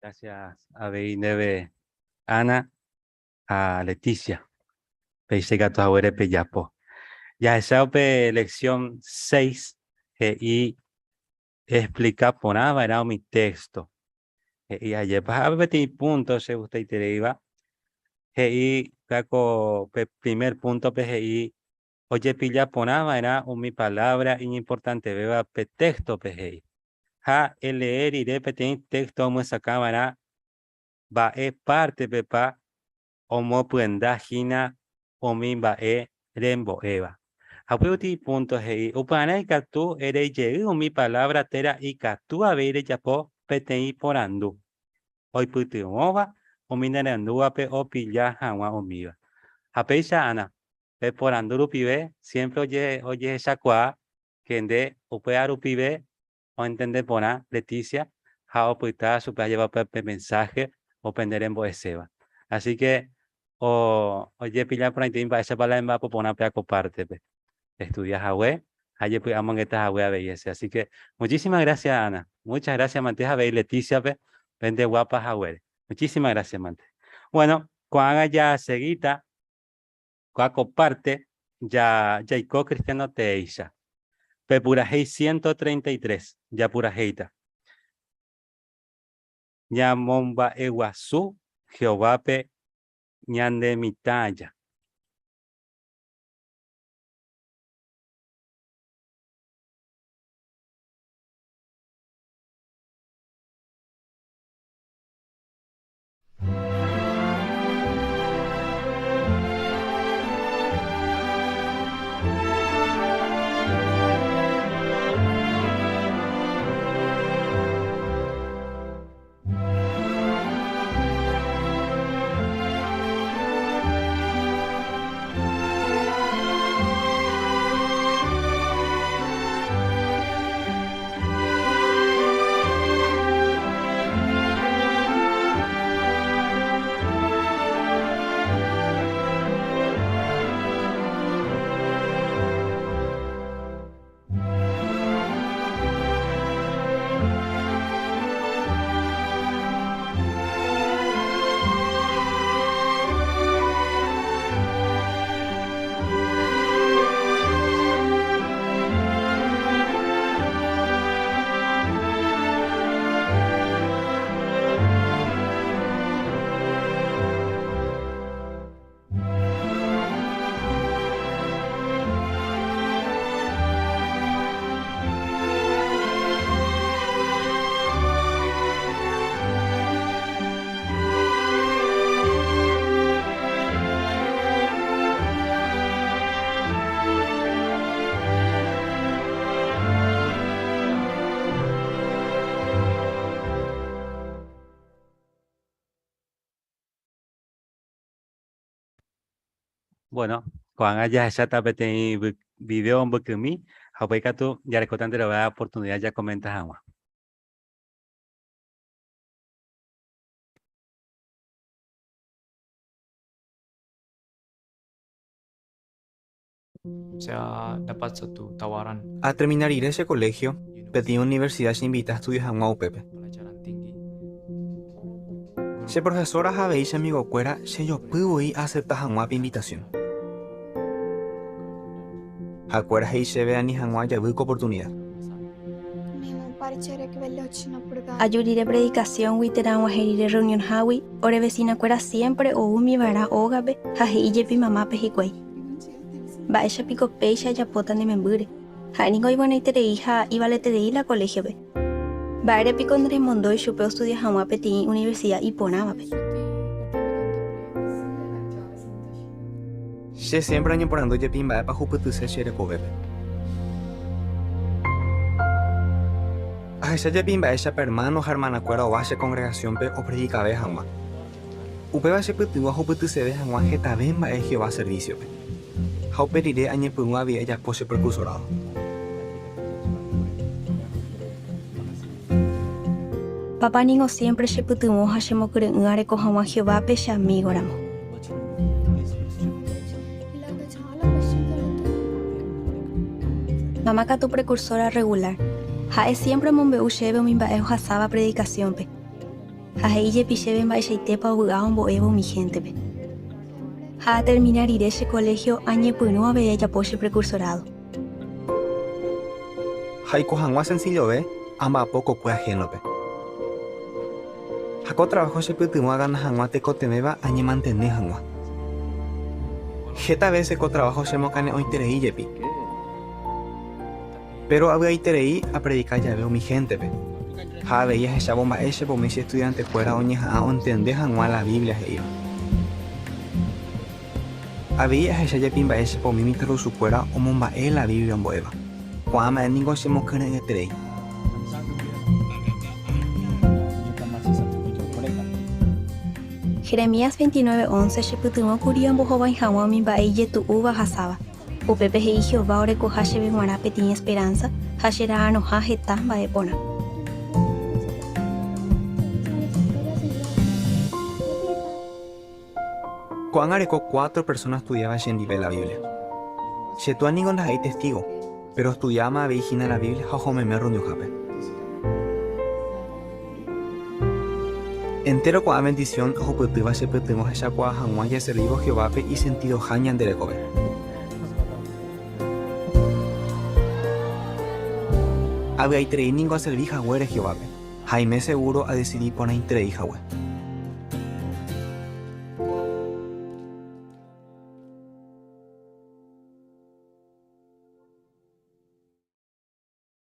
Gracias avei ndéve Ana ha Leticia. Péicha ikatu haguére pejapo. Jahecha upe lección 6 he'i explica porã va'erã umi texto. He'i ajépa ha peteĩ punto che gustaitereíva he'i ko pe primer punto-pe he'i ojepilla porã va'erã umi palabra iñimportantevéva pe texto-pe he'i. Ha elee rire peteĩ texto omyesakã va'erã mba'e pártepepa omopyenda hína umi mba'e rembo'éva. Ha upe gueteri púnto he'i, Upearã ikatu ere jey umi palávra térã ikatu avei rejapo peteĩ porandu oipytyvõva umi nerendúvape opilla hag̃ua umíva. Ha péicha, Ana, pe porandu rupive siémpre ojehechakuaa ke nde upéva rupive oentende porã Leticia ha opyta chupe ajépa pe mensaje o pende rembo'eséva. Así que ojepilla porãitei mba'éichapa la emba'apo porã pe ko pártepe. Estudia hague ha jepy'amongeta hague avei hese. Así que muchísimas gracias Ana. Muchas gracias mante avei Leticiape pende guapa haguére. Muchísimas gracias mante. Bueno, ko'ág̃a jaseguíta Kóa ko párte jaiko cristiano teéicha. Pe purahéi 133 japurahéita. Ñamomba'eguasu Jehovápe ñande mitã aja. Bueno, ko'ág̃a jahecháta peteĩ video mbykymi ha upéi katu jarekóta enterove oportunidad jakomenta hag̃ua. Atermina rire che colegio, peteĩ universidad cheinvita astudia hag̃ua upépe. Che profesora ha avei che amigokuéra chejopy voi aacepta hag̃ua pe invitación. Ha'ekuéra he'i chéve ani hag̃ua ajavy ko oportunidad. Aju rire predikasióngui térã ag̃uahẽ rire rreunionhágui, ore vesinakuéra siémpre oúmi va'erã ógape ha he'i jepi mamápe hikuái, Mba'éicha piko péicha ajapóta ne membýre? Ha'e ningo ivuenoiterei ha ivaleterei la koléhiope. Mba'ére piko neremondói chupe ostudia hag̃ua peteĩ universida iporãvape? Che siempre añeporandu jepi mba'épa ahupytyse che rekovépe. Ahecha jepi mba'éichapa hermano ha hermana-kuéra ova che congregación-pe opredikave hag̃ua. Upéva chepytyvõ ahupytyseve hag̃ua hetave mba'e Jehová servicio-pe. Ha upe rire añepyrũ avei ajapo che precursorado. Papa ningo siémpre chepytyvõ ha chemokyre'ỹ areko hag̃ua Jehovápe che amígoramo. Mama katu prekursóra rregulár. Ha'e siémpre omombe'u chéve umi mba'e ohasáva predikasiónpe. Ha he'i jepi chéve mba'eichaitépa ovy'a ombo'évo umi héntepe. Ha atermina rire che koléhio añepyrũ avei ajapo che prekursorádo. Jaiko hag̃ua sensillove amba'apo kokue ahénope. Ha ko trabajo chepytyvõ agana hag̃ua tekotevẽva añemantene hag̃ua. Heta vése ko trabajo chemokane'õiterei jepi. Péro avy'aiterei apredika jave umi héntepe, ha avei ahechávo mba'éichapa umi che estudiantekuéra oñeha'ã ontende hag̃ua la Biblia he'íva. Avei ahecha jepi mba'éichapa umi mitãrusukuéra omomba'e la Biblia ombo'éva. Ko'ã mba'e ningo chemokyre'ỹeterei. Jeremías 29:11 chepytyvõ kuri ambohovái hag̃ua umi mba'e ijetu'úva ahasáva. Upépe he'i Jehová orekoha chéve g̃uarã peteĩ esperánsa ha chera'arõha heta mba'e porã. Ko'ág̃a areko cuatro persóna ostudiáva chendive la Biblia. Che túa ningo ndaha'éi Testígo, péro ostudiáma avei hína la Biblia ha oho meme rreunionhápe. Entéro ko'ã vendisión ohupytýva chepytyvõ ahechakuaa hag̃ua jaservívo Jehovápe isentidoha ñande rekove. Avy'aiterei ningo aservi haguére Jehovápe, ha aime segúro adesidi porãiterei hague.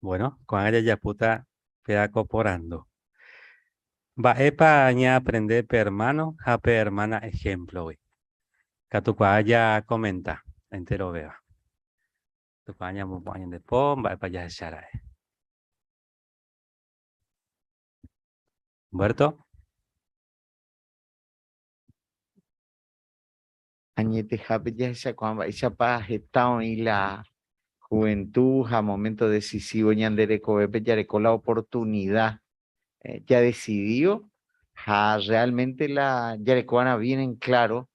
Bueno, ko'ág̃a jajapóta péva ko porandu. Mba'épa ñaaprende pe ermáno ha pe ermána ehémplogui? Katukuaa jakomenta enterovéva. Katukuaa ñamopu'ã ñande po, mba'épa jahecha ra'e. Humberto? Añetehápe jahechakuaa mba'éichapa heta oĩ la juventud ha momento decisivo ñande rekovépe jareko la oportunidad jadecidívo ha realmente la jarekova'erã bien en claro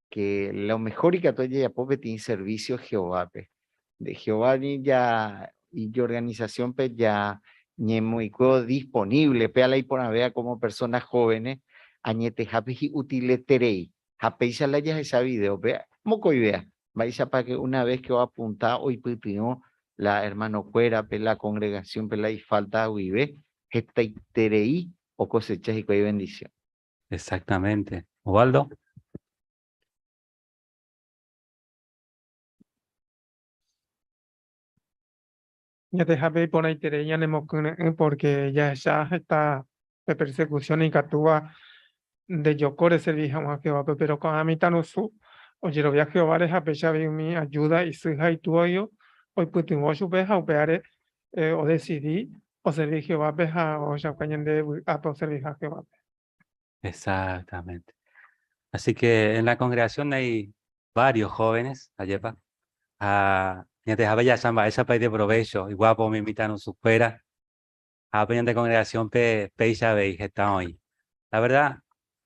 que lo mejor ikatu jajapo peteĩ servicio Jehovápe. De Jehová ni ja ijorganización-pe ja ñemoĩkuévo disponible, péa la iporãvéva como personas jóvenes añetehápe hi'utileterei. Ha péicha la jahecha video-pe mokõivéa, mba'éichapa que una vez que oapunta oipytyvõ la hermano-kuérape, la congregación-pe la ifalta guive, hetaiterei okosecha hikuái bendición. Exactamente. Osvaldo. Ñatehápe iporãiterei ñanemokyre'ỹ pórke jahecha heta pe persekusión ikatúva ndejoko reservi hag̃ua Jehovápe. Péro ko'ã mitãrusu ojerovia Jehováre ha péicha avei umi ajúda isy ha itúagui oipytyvõ chupe ha upévare odesidi oservi Jehovápe ha ohechauka ñande vy'ápe oserviha Jehovápe. Exactamente. Así que en la congregación hay varios jóvenes, ajépa, ha ñandejápe jahecha mba'éichapa ideprovécho, iguápo umi mitãrusukuéra, ha pe ñande congregación-pe péicha avei heta oĩ. La verdad,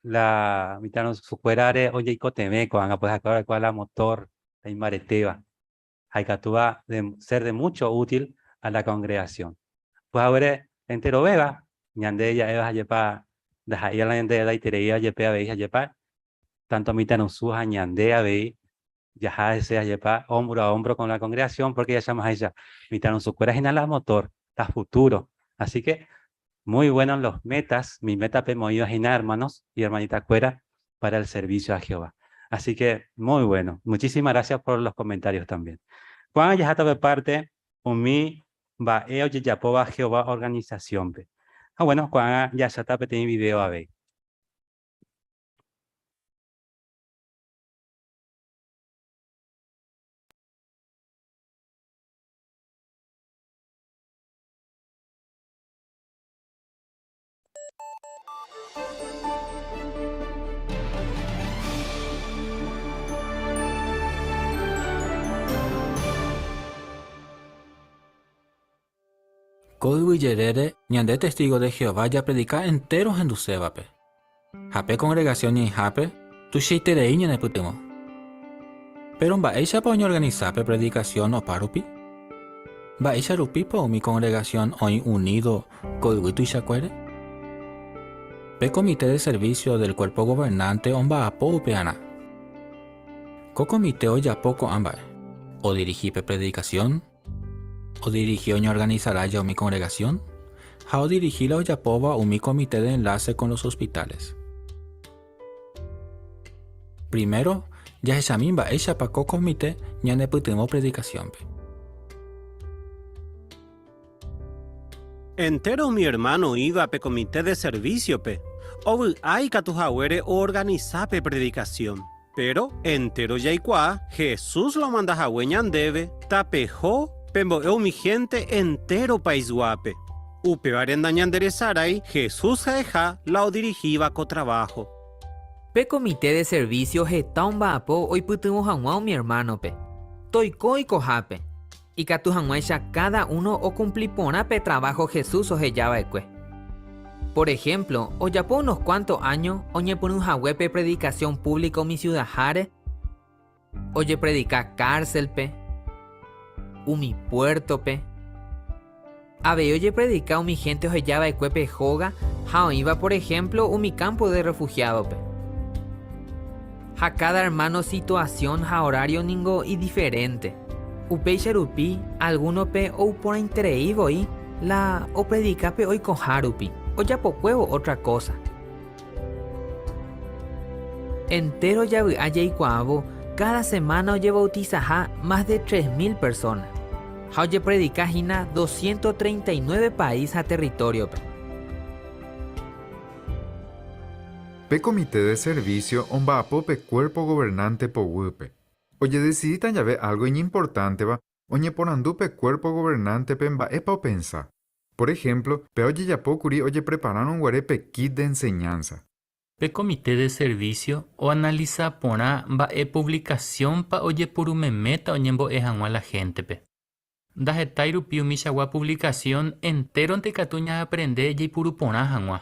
la mitãrusukuérare ojeikotevẽ ko'ág̃a, pues ha'ekuéra orekóva la motor, la imbaretéva, ha ikatúva de ser de mucho útil a la congregación. Pues haguére enterovéva, ñande ja'éva jajepa ndaha'éi la ñande edaitereíva jepe avei jajepa, tanto mitãrusu ha ñande avei jaha hese jajepa hombro a hombro con la congregación porque jahechamahaicha mitãrusukuéra hína la motor, la futuro. Así que muy buenos los metas, mi meta pemoĩva hína hermanos y hermanitakuéra para el servicio a Jehová. Así que muy bueno. Muchísimas gracias por los comentarios también. Ko'ág̃a jaháta pe parte umi mba'e ojejapóva Jehová organización-pe. Ha bueno, ko'ág̃a jahecháta peteĩ video avei. Ko yvy jerére, ñande testígo de Jehová japredika entéro ohendusévape. Ha pe kongregasión ñeĩhápe, tuichaiterei ñanepytyvõ. Péro mba'éichapa oñeorganisa pe predikasión opárupi? Mba'éicha rupípa umi kongregasión oĩ unído ko yvy tuichakuére? Pe Comité de Servicio del Cuerpo Gobernante omba'apo upearã. Ko komite ojapo ko'ã mba'e, odirihi pe predikasión, Odirihi oñeorganisa lája umi kongregasión ha odirihi la ojapóva umi Comité de Enlace con los Hospitales. Primero, jahechami mba'éichapa ko komite ñanepytyvõ predikasiónpe. Entéro umi ermáno oĩva pe komite de servísiope, ovy'a ikatu haguére oorganisa pe predikasión. Péro entéro jaikuaa Jesús la omanda hague ñandéve, Tapeho pembo'e umi hénte entéro paisguápe. Upévare ndañanderesarái Jesús ha'eha la odirihíva ko traváho. Pe komite de servísio heta omba'apo oipytyvõ hag̃ua umi ermánope, toiko oikohápe, ikatu hag̃uáicha káda uno okumpli porã pe traváho Jesús oheja va'ekue. Por ehémplo, ojapo unos kuánto áño oñepyrũ hague pe predikasión púvlika umi siudaháre, ojepredika kárselpe, umi puértope, avei ojepredika umi hénte oheja va'ekuépe hóga ha oĩva por ehémplo umi kámpo de rrefuhiádope. Ha káda ermáno situasión ha orário ningo idiferénte. Upéicha rupi algúnope ou porãiterei voi la opredika pe oikoha rupi, ojapokuévo ótra kósa. Entéro javy'a jaikuaávo káda semána ojevautisaha mas de 3000 persóna, ha ojepredika hína 239 país ha territóriope. Pe Comité de Servicio omba'apo pe Cuerpo Gobernante poguýpe. Ojedesidíta jave álgo iñimportánteva, oñeporandu pe Cuerpo Gobernántepe mba'épa opensa. Por ehémplo, péva ojejapo kuri ojepreparárõ guare pe kit de enseñanza. Pe Comité de Servicio oanalisa porã mba'e puvlikasiónpa ojepuru meméta oñembo'e hag̃ua la héntepe. Ndahetái rupi umichagua puvlikasión entéronte ikatu ñaaprende jaipuru porã hag̃ua.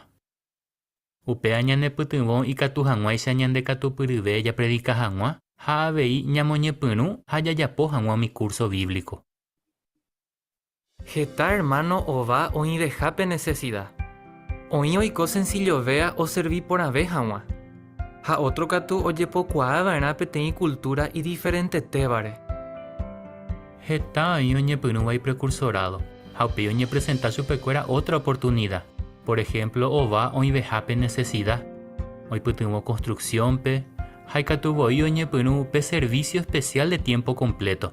Upéva ñanepytyvõ ikatu hag̃uáicha ñandekatupyryve japredika hag̃ua ha avei ñamoñepyrũ ha jajapo hag̃ua umi kúrso bíblico. Heta ermáno ova oĩveha pe nesesida. Oĩ oiko sensillovéa oservi porãve hag̃ua. Ha ótro katu ojepokuaa va'erã peteĩ kultúra idiferentetévare. Heta oĩ oñepyrũva iprekursorádo, ha upéi oñepresenta chupekuéra ótra oportunida, por ehémplo ova oĩvehápe nesesida, oipytyvõ konstruksiónpe ha ikatu voi oñepyrũ pe servísio espesiál de tiémpo kompléto.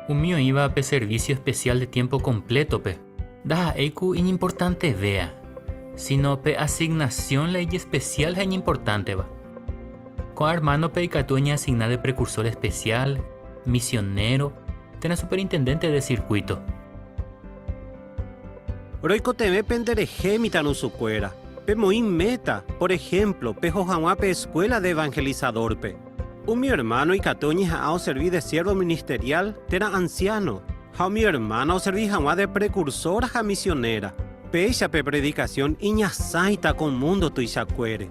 Umi oĩva pe servísio espesiál de tiémpo komplétope ndaha'éi ku iñimportantevéa, síno pe asignasión la ijespesiál ha iñimportánteva. Ko'ã ermánope ikatu oñeasigna de prekursór espesiál, misionéro térã superintendénte de sirkuíto. Roikotevẽ penderehe mitãrusukuéra. Pemoĩ méta, por ehémplo, peho hag̃ua pe Escuela de Evangelizador-pe. Umi ermáno ikatu oñeha'ã oservi de siérvo ministeriál térã ansiáno, ha umi ermána oservi hag̃ua de prekursóra ha misionéra. Péicha pe predikasión iñasãita ko múndo tuichakuére.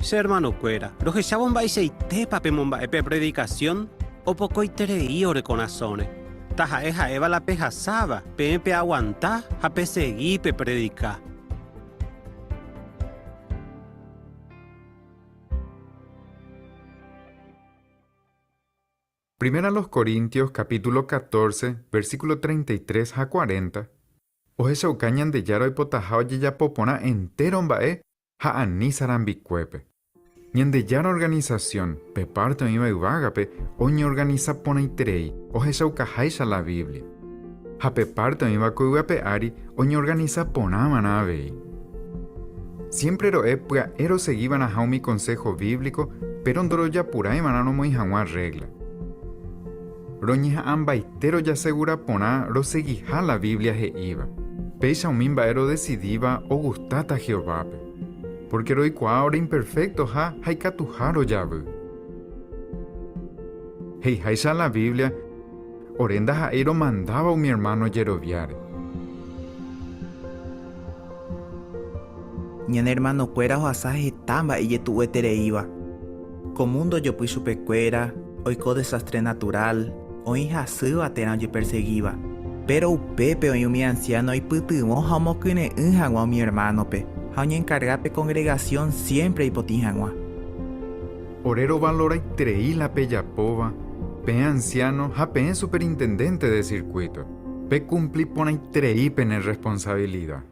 Che ermanokuéra, rohechávo mba'eichaitépa pemomba'e pe predikasión, opokoiterei ore korasõre. Taha'e ha'éva la pehasáva, peẽ peaguanta ha pesegi pepredika. Primera los Corintios capítulo 14, versículo 33 ha 40, ohechauka Ñandejára oipotaha ojejapo porã entéro mba'e ha ani sarambikuépe. Ñandejára organisasión, pe párte oĩva yvágape, oñeorganisa porãiterei, ohechaukaháicha la Biblia. Ha pe párte oĩva ko yvy ape ári oñeorganisa porã va'erã avei. Siémpre ro'e pya'e rosegi va'erãha umi konsého bíblico, péro ndorojapurái va'erã romoĩ hag̃ua rrégla. Roñeha'ãmbaite rojasegura porã rosegiha la Biblia he'íva. Péicha umi mba'e rodesidíva ogustáta Jehovápe. Pórke roikuaa ore imperfektoha ha ikatuha rojavy. He'iháicha la Biblia, ore ndaha'éi romandáva umi ermáno jeroviáre. Ñane ermanokuéra ohasa heta mba'e ijetu'uetereíva. Ko múndo ojopy chupekuéra, oiko desástre naturál, oĩ hasýva térã ojepersegíva. Péro upépe oĩ umi ansiáno oipytyvõ ha omokyre'ỹ hag̃ua umi ermánope, ha oñenkarga pe kongregasión siémpre ipotĩ hag̃ua. Ore rovaloraiterei la pejapóva, peẽ ansiáno ha peẽ superintendénte de sirkuíto. Pekumpli porãiterei pene rresponsavilida.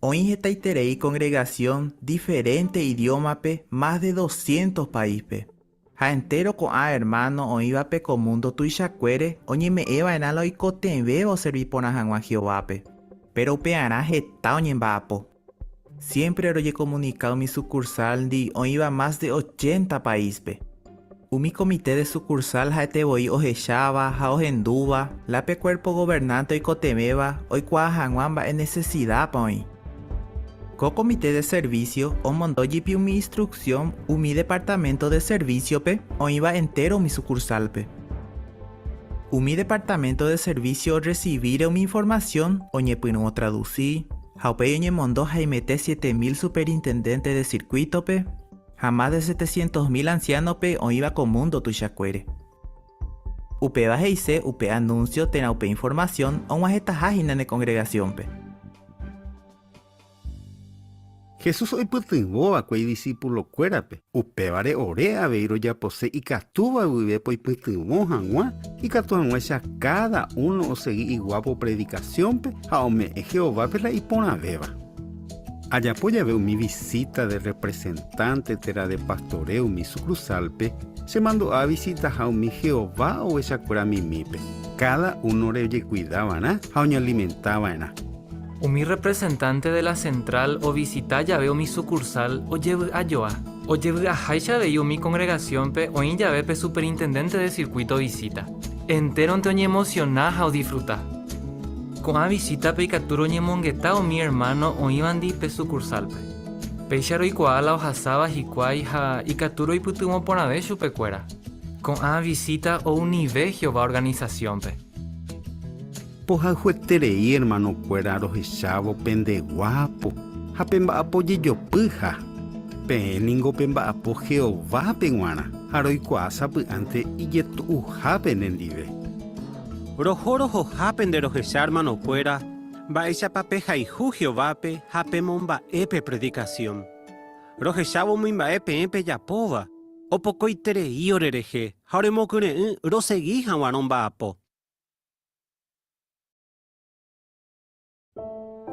Oĩ hetaiterei kongregasión diferénte idiómape mas de doscientos paíspe. Ha entéro ko'ã ermáno oĩvape ko múndo tuichakuére oñeme'ẽ va'erã la oikotevẽva oservi porã hag̃ua Jehovápe. Péro upearã heta oñemba'apo. Siémpre rojekomunika umi sukursálndi oĩva mas de ochenta paíspe. Umi Komite de Sukursál ha'ete voi ohecháva ha ohendúva la pe Kuérpo Governánte oikotevẽva oikuaa hag̃ua mba'e nesesidápa oĩ. Ko Komite de Servísio omondo jepi umi instruksión umi Departaménto de Servísiope oĩva entéro umi sukursálpe. Umi Departaménto de Servísio orresivíre umi informasión oñepyrũ otradusi, ha upéi oñemondo haimete 7000 superintendénte de sirkuítope, ha mas de 700.000 ansiánope oĩva ko múndo tuichakuére. Upéva he'ise upe anúnsio térã upe informasión og̃uahẽtaha hína ne kongregasiónpe. Jesús oipytyvõ va'ekue idisipulokuérape, upévare ore avei rojapose ikatúva guive poipytyvõ hag̃ua ikatu hag̃uáicha káda uno osegi iguápo predikasiónpe ha ome'ẽ Jehovápe la iporãvéva. Ajapo jave umi visíta de rrepresentánte térã de pastoréo umi sukursálpe, chemandu'a avisitaha umi Jehová ovechakuéra mimípe. Káda únore ojekuida va'erã ha oñealimenta va'erã. Umi rrepresentánte de la sentrál ovisita jave umi sukursál ojevy'a joa. Ojevy'aháicha avei umi kongregasiónpe oĩ jave pe superintendénte de sirkuíto visíta. Entéronte oñeemosiona ha odisfruta. Ko'ã visítape ikatu roñemongeta umi ermáno oĩvandi pe sukursálpe. Péicha roikuaa la ohasáva hikuái ha ikatu roipytyvõ porãve chupekuéra. Ko'ã visíta ounive Jehová organisasiónpe. Pohayhueterei ermanokuéra rohechávo pende guápo ha pemba'apo jejopyha. Peẽ ningo pemba'apo Jehovápe g̃uarã ha roikuaa sapy'ánte ijetu'uha penendive. Roho rohohápe nde rohecha ermanokuéra mba'éichapa pehayhu Jehovápe ha pemomba'e pe predikasión. Rohechávo umi mba'e peẽ pejapóva, opokoiterei orerehe ha oremokyre'ỹ rosegi hag̃ua romba'apo.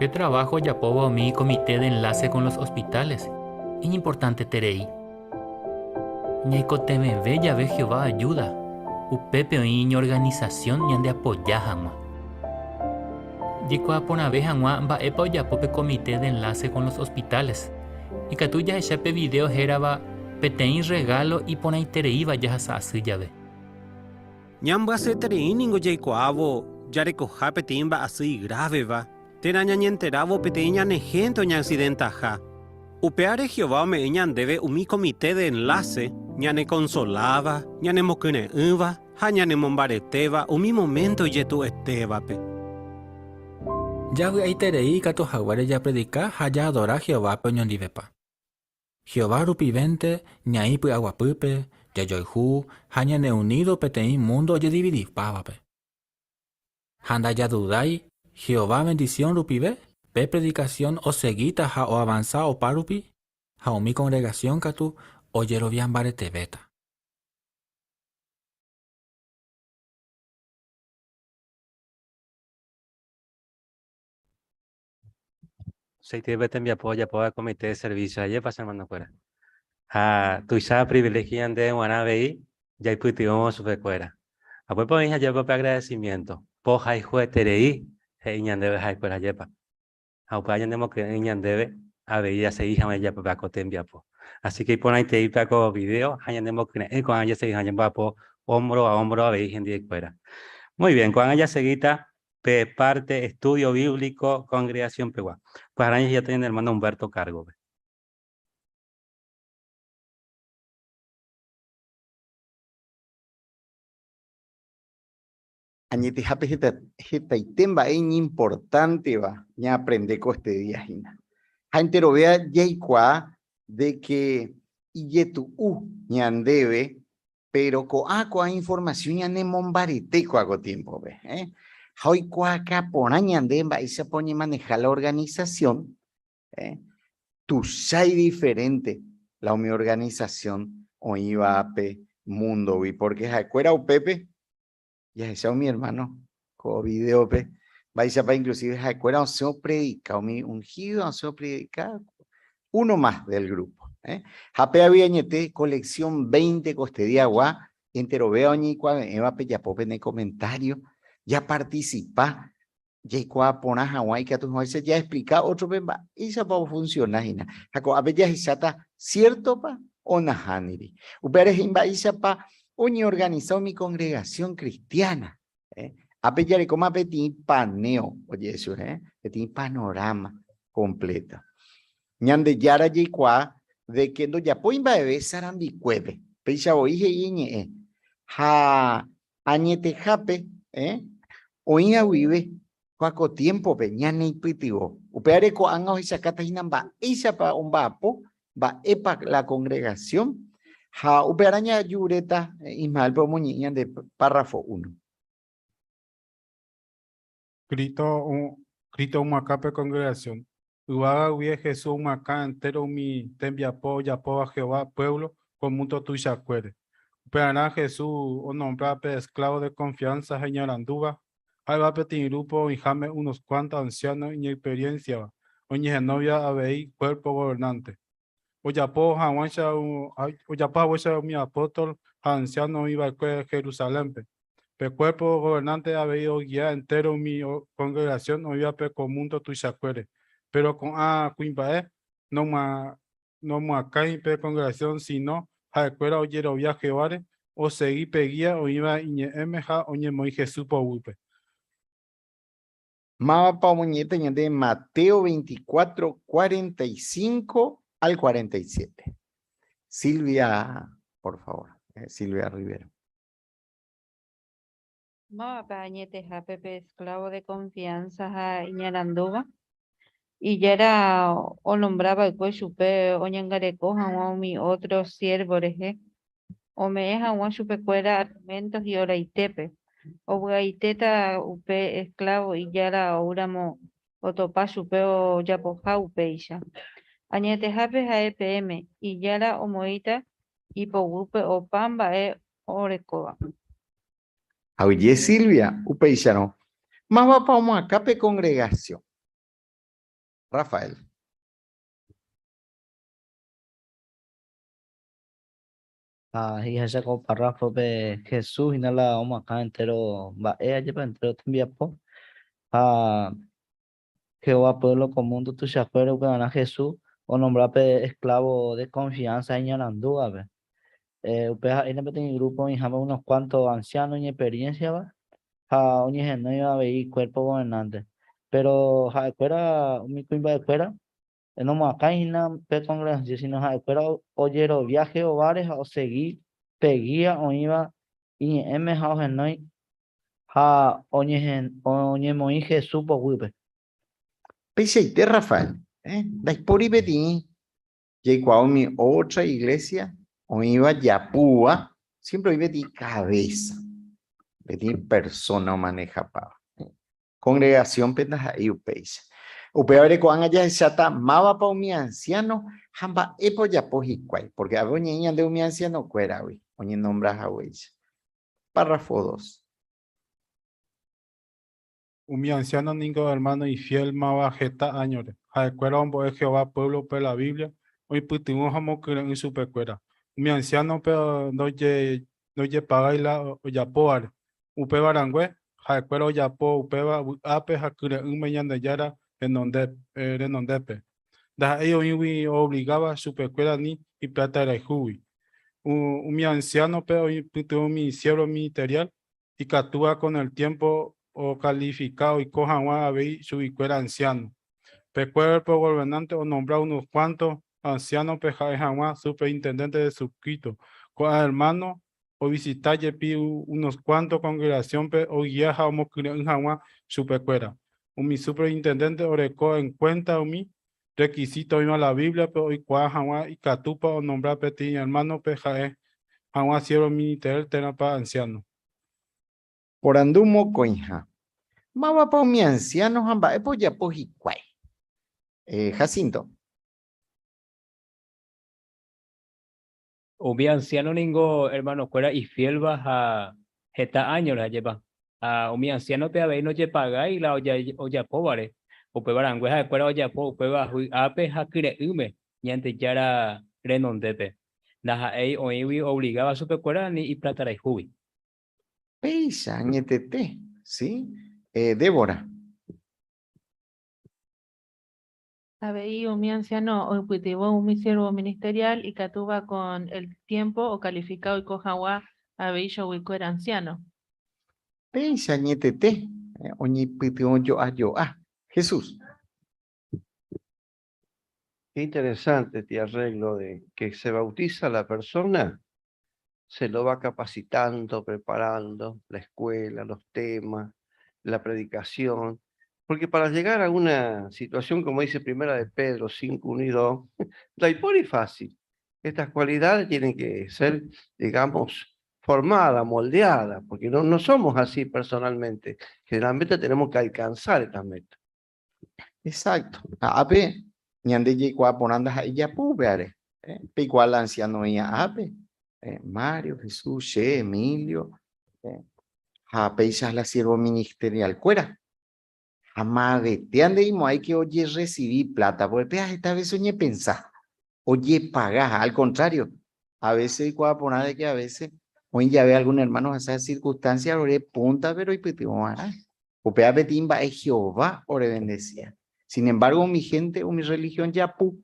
Pe traváho ojapóva umi Comité de Enlace con los Hospitales iñimportanteterei. Ñaikotevẽve jave Jehová ajúda, upépe oĩ iñorganisasión ñandeapoja hag̃ua. Jaikuaa porãve hag̃ua mba'épa ojapo pe Comité de Enlace con los Hospitales, ikatu jahecha pe vidéo hérava Peteĩ rregálo iporãitereíva jahasa asy jave. Ñambyasyeterei ningo jaikuaávo jarekoha peteĩ mba'asy igráveva térã ñañenterávo peteĩ ñane hénte oñaksidentaha. Upévare Jehová ome'ẽ ñandéve umi komite de enláse ñanekonsoláva, ñanemokyre'ỹva ha ñanemombaretéva umi moménto ijetu'etévape. Javy'aiterei ikatu haguére japredika ha jaadora Jehovápe oñondivepa. Jehová rupivénte ñaĩ py'aguapýpe, jajoayhu ha ñaneunído peteĩ múndo ojedividipávape. Ha ndajadudái Jehová vendisión rupive, pe predikasión osegíta ha oavansa opárupi ha umi kongregasión katu ojerovia mbaretevéta. Seitýpe tembiapo ojapóva comité de servicio, ajépa che hermano-kuéra. Ha tuicha privilegio ñandéve g̃uarã avei jaipytyvõ chupekuéra. Apóipa oĩ ajépa pe agradecimiento, pohayhueterei he'i ñandéve ha'ekuéra ajépa. Ha upéva ñanemokyre'ỹ ñandéve avei jasegi hag̃ua jajapo ko tembiapo. Así que iporãiteíta ko video ha ñanemokyre'ỹ ko'ág̃a jasegi hag̃ua ñamba'apo hombro a hombro avei hendivekuéra. Muy bien, ko'ág̃a jasegíta. Pe parte estudio bíblico congregación pegua. Pues araña ya tiene hermano Humberto cargo. Añetehápe heta, hetaite mba'e iñimportánteva ñaaprende ko este día hína. Ha enterovea jaikuaa de que ijetu'u ñandéve, pero ko'ã ko'ã información ñanemombarete ko'ã ko tiempo-pe. Eh? Ha oikuaaka porã ñande mba'éichapa oñemaneha la organización, eh? Tuicha idiferente la umi organización oĩva pe mundo-gui, porque ha'ekuéra upépe Jahecha umi hermano ko video-pe, mba'éichapa inclusive ha'ekuéra osẽ opredika, umi ungido osẽ opredika, uno más del grupo. Eh? Ha pe avei añete colección 20 kostediagua, enterovéva oñeikuave'ẽva pejapo pene comentario, japarticipa, jaikuaa porã hag̃ua ikatu hag̃uáicha jaexplika ótrope mba'éichapa ofunciona hína. Ha ko'ápe jahecháta ciértopa o nahániri. Upévare he'i mba'éichapa oñeorganisa umi congregación cristiana. Eh? Ápe jarekóma peteĩ paneo, oje'e chupe, eh? Peteĩ panorama completo. Ñandejára jaikuaa de que ndojapói mba'eve sarambikuépe. Péicha voi he'i iñe'ẽ. Ha Añetehápe, eh, oĩva guive kua ko tiémpope ñaneipytyvõ. Upévare ko'ág̃a ohechakáta hína mba'éichapa omba'apo, mba'épa la kongregasión, ha upearã ñajuréta Ismaélpe omoñe'ẽ ñande párrafo uno. Cristo, Cristo omyakã pe kongregasión. Yvága guive Jesús omyakã entéro umi tembiapo ojapóva Jehová puévlo ko múndo tuichakuére. Upearã Jesús onombra pe esklávo de konfiánsa ha iñarandúva, ha'éva peteĩ grúpo oĩháme unos kuánto ansiáno iñexperiénsiava, oñehenóiva avei Kuérpo Governánte. Ojapo hag̃uáicha ojapo haguéicha umi apóstol ha ansiáno oĩ va'ekue Jerusalénpe. Pe Kuérpo Governánte avei ogia entéro umi kongregasión oĩvape ko múndo tuichakuére. Péro ko'ã kuimba'e nomoakãi pe kongregasión síno ha'ekuéra ojerovia Jehováre, osegi pe gía oĩva iñe'ẽme ha oñemoĩ Jesús poguýpe. Mávapa omoñe'ẽta ñande Mateo 24, 45 al 47? Silvia, por favor, Silvia Rivero. Mávapa añetehápe pe esclavo de confianza ha iñarandúva? Ijára onombra va'ekue chupe oñangareko hag̃ua umi ótro siérvo rehe, ome'ẽ hag̃ua chupekuéra aliménto hi'oraitépe. Ovy'aitéta upe esklávo ijára oúramo otopa chupe ojapoha upéicha. Añetehápe ha'e peẽme, ijára omoĩta ipoguýpe opa mba'e orekóva. Ha oje Silvia, upéicharõ, mávapa omoakã pe kongregasión? Rafael. Ha he'iháicha ko párrafope Jesús hína la omoakã entéro mba'e ajépa entéro tembiapo. Ha Jehová puévlo ko múndo tuichakuére upevarã Jesús onombra pe esklávo de konfiánsa iñarandúvape. Upéva ha'éne peteĩ grúpo oĩháme unos kuánto ansiáno iñexperiénsiava ha oñehenóiva avei Kuérpo Governánte. Péro ha'ekuéra, umi kuimba'ekuéra, Nomoakãi hína pe kongregasión, síno ha'ekuéra ojerovia Jehováre ha osegi pe gía oĩva Iñe'ẽme ha ohenói ha oñemoĩ Jesús poguýpe. Peichaite Rafael, ndaipóri peteĩ jaikuaa umi ótra iglésia oĩva japúva, siémpre oĩ peteĩ kavésa, peteĩ persóna omanehapáva. Kongregasiónpe ndaha'éi upéicha. Upévare ko'ág̃a jahecháta mávapa umi ansiáno ha mba'épa ojapo hikuái, pórke ave oñe'ẽ ñande umi ansianokuéragui oñenombra haguéicha. Párrafo dos. Umi ansiáno ningo ermáno ifiél máva heta áñore. Ha'ekuéra ombo'e Jehová puévlope la Biblia, oipytyvõ ha omokyre'ỹ chupekuéra. Umi ansiánope ndojepagái la ojapóvare, Upéva rangue, ha'ekuéra ojapo upéva vy'ápe ha kyre'ỹme Ñandejára renondépe. Ndaha'éi oĩgui oovligáva chupekuéra ni ipláta rayhúgui. Umi ansiánope oipytyvõ umi siérvo ministeriál ikatúva kon el tiémpo ocalifica oiko hag̃ua avei chuguikuéra anciano. Pe Cuerpo Gobernante onombra unos cuantos anciano-pe ha'e hag̃ua superintendente de circuito. Ko'ã hermano ovisita jepi unos cuantos congregación-pe ogia ha omokyre'ỹ hag̃ua chupekuéra. Umi superintendente oreko en cuenta umi requisito oĩva la Biblia-pe oikuaa hag̃ua ikatúpa onombra peteĩ hermano-pe ha'e hag̃ua siervo ministerial térãpa anciano. Porandu mokõiha. Mávapa umi anciano ha mba'épa ojapo hikuái? Jacinto. Umi anciano ningo hermanokuéra ifiélva ha heta áñore ajépa. Ha umi anciánope avei ndojepagái la ojapóvare, upéva rangue ha'ekuéra ojapo upéva vy'ápe ha kyre'ỹme Ñandejára renondépe, ndaha'éi oĩgui oovligáva chupekuéra ni iplatarayhúgui. Péicha añetete, sí? Débora. Avei umi anciano oipytyvõ umi siervo ministerial ikatúva con el tiempo ocalifica oiko hag̃ua avei choguikuéra anciano. Péicha añetete oñeipytyvõ jo'a jo'a. Jesús. Qué interesante este arreglo de que se bautiza la persona, se lo va capacitando, preparando, la escuela, los temas, la predicación, porque para llegar a una situación, como dice Primera de Pedro 5, 1 y 2, la es fácil. Estas cualidades tienen que ser, digamos, formadas, moldeadas, porque no, no somos así personalmente. Generalmente tenemos que alcanzar estas metas. Exacto. Ápe, ñande jaikuaa porã ndaha'éi japu upévare. Peikuaa la anciano oĩva ápe, Mario, Jesús, che, Emilio, ha péicha la siervo ministerial-kuéra. Ha mavete nde'imo'ãi ke ojerresivi plata, porque péva heta vece oñepensa, ojepaga, ha al contrario, a veces oikuaa porã de que a veces oĩ jave algún hermano ohasa circunstancia ore punta-pe roipytyvõ va'erã. Upéva peteĩ mba'e Jehová orevendesia. Sin embargo, umi hénte umi rrelihión japu,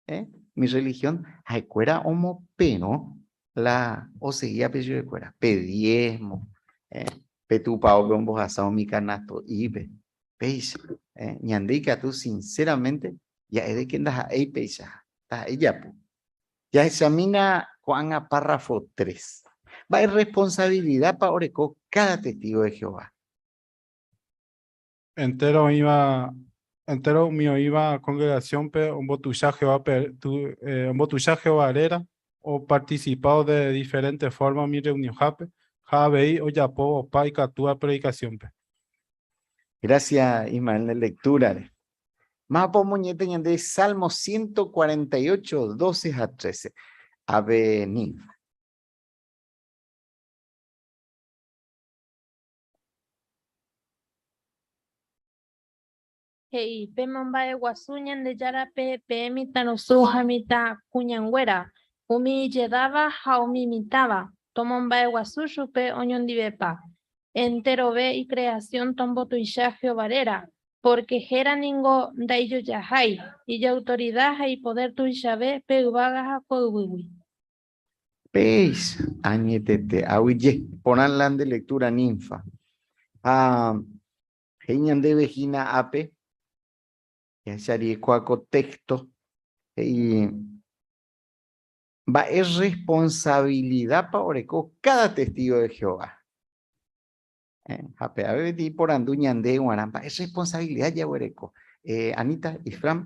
eh, umi rrelihión, ha'ekuéra omoperõ la osegíva pe chupekuéra, pe diezmo, eh, pe tupaópe ombohasa umi kanasto'ípe. Péicha, eh, ñande ikatu sinceramente ja'e de ke ndaha'éi péicha, ndaha'éi japu. Jahechamína ko'ág̃a párrafo tres. Mba'e rresponsavilidápa oreko káda testígo de Jehová? Entéro oĩva, entéro umi oĩva kongregasiónpe ombotuicha Jehovápe, ombotuicha Jehová réra, opartisipávo de diferénte fórma umi rreunionhápe ha avei ojapo opa ikatúva predikasiónpe. Grásia Ismael nde lektúrare. Mávapa omoñe'ẽta ñande Salmo 148, 12 ha 13. Ave Ninfa. He'i, Pemomba'eguasu Ñandejárape peẽ mitãrusu ha mitãkuñanguéra, umi ijedáva ha umi mitãva, tomomba'eguasu chupe oñondivepa. Enterove ikreasión tombotuicha Jehová réra, pórke héra ningo ndaijojahái, ijautorida ha ipodér tuichave pe yvága ha ko yvýgui. Péicha, añetete, aguyje. Porã la nde lectura, Ninfa. Ha he'i ñandéve hína ápe, jahecharie kua ko texto, he'i mba'e responsabilidápa oreko káda testigo de Jehová. Ha pe ave peteĩ porandu ñande g̃uarã, mba'e responsabilidad jaguereko. Anita, Ifram.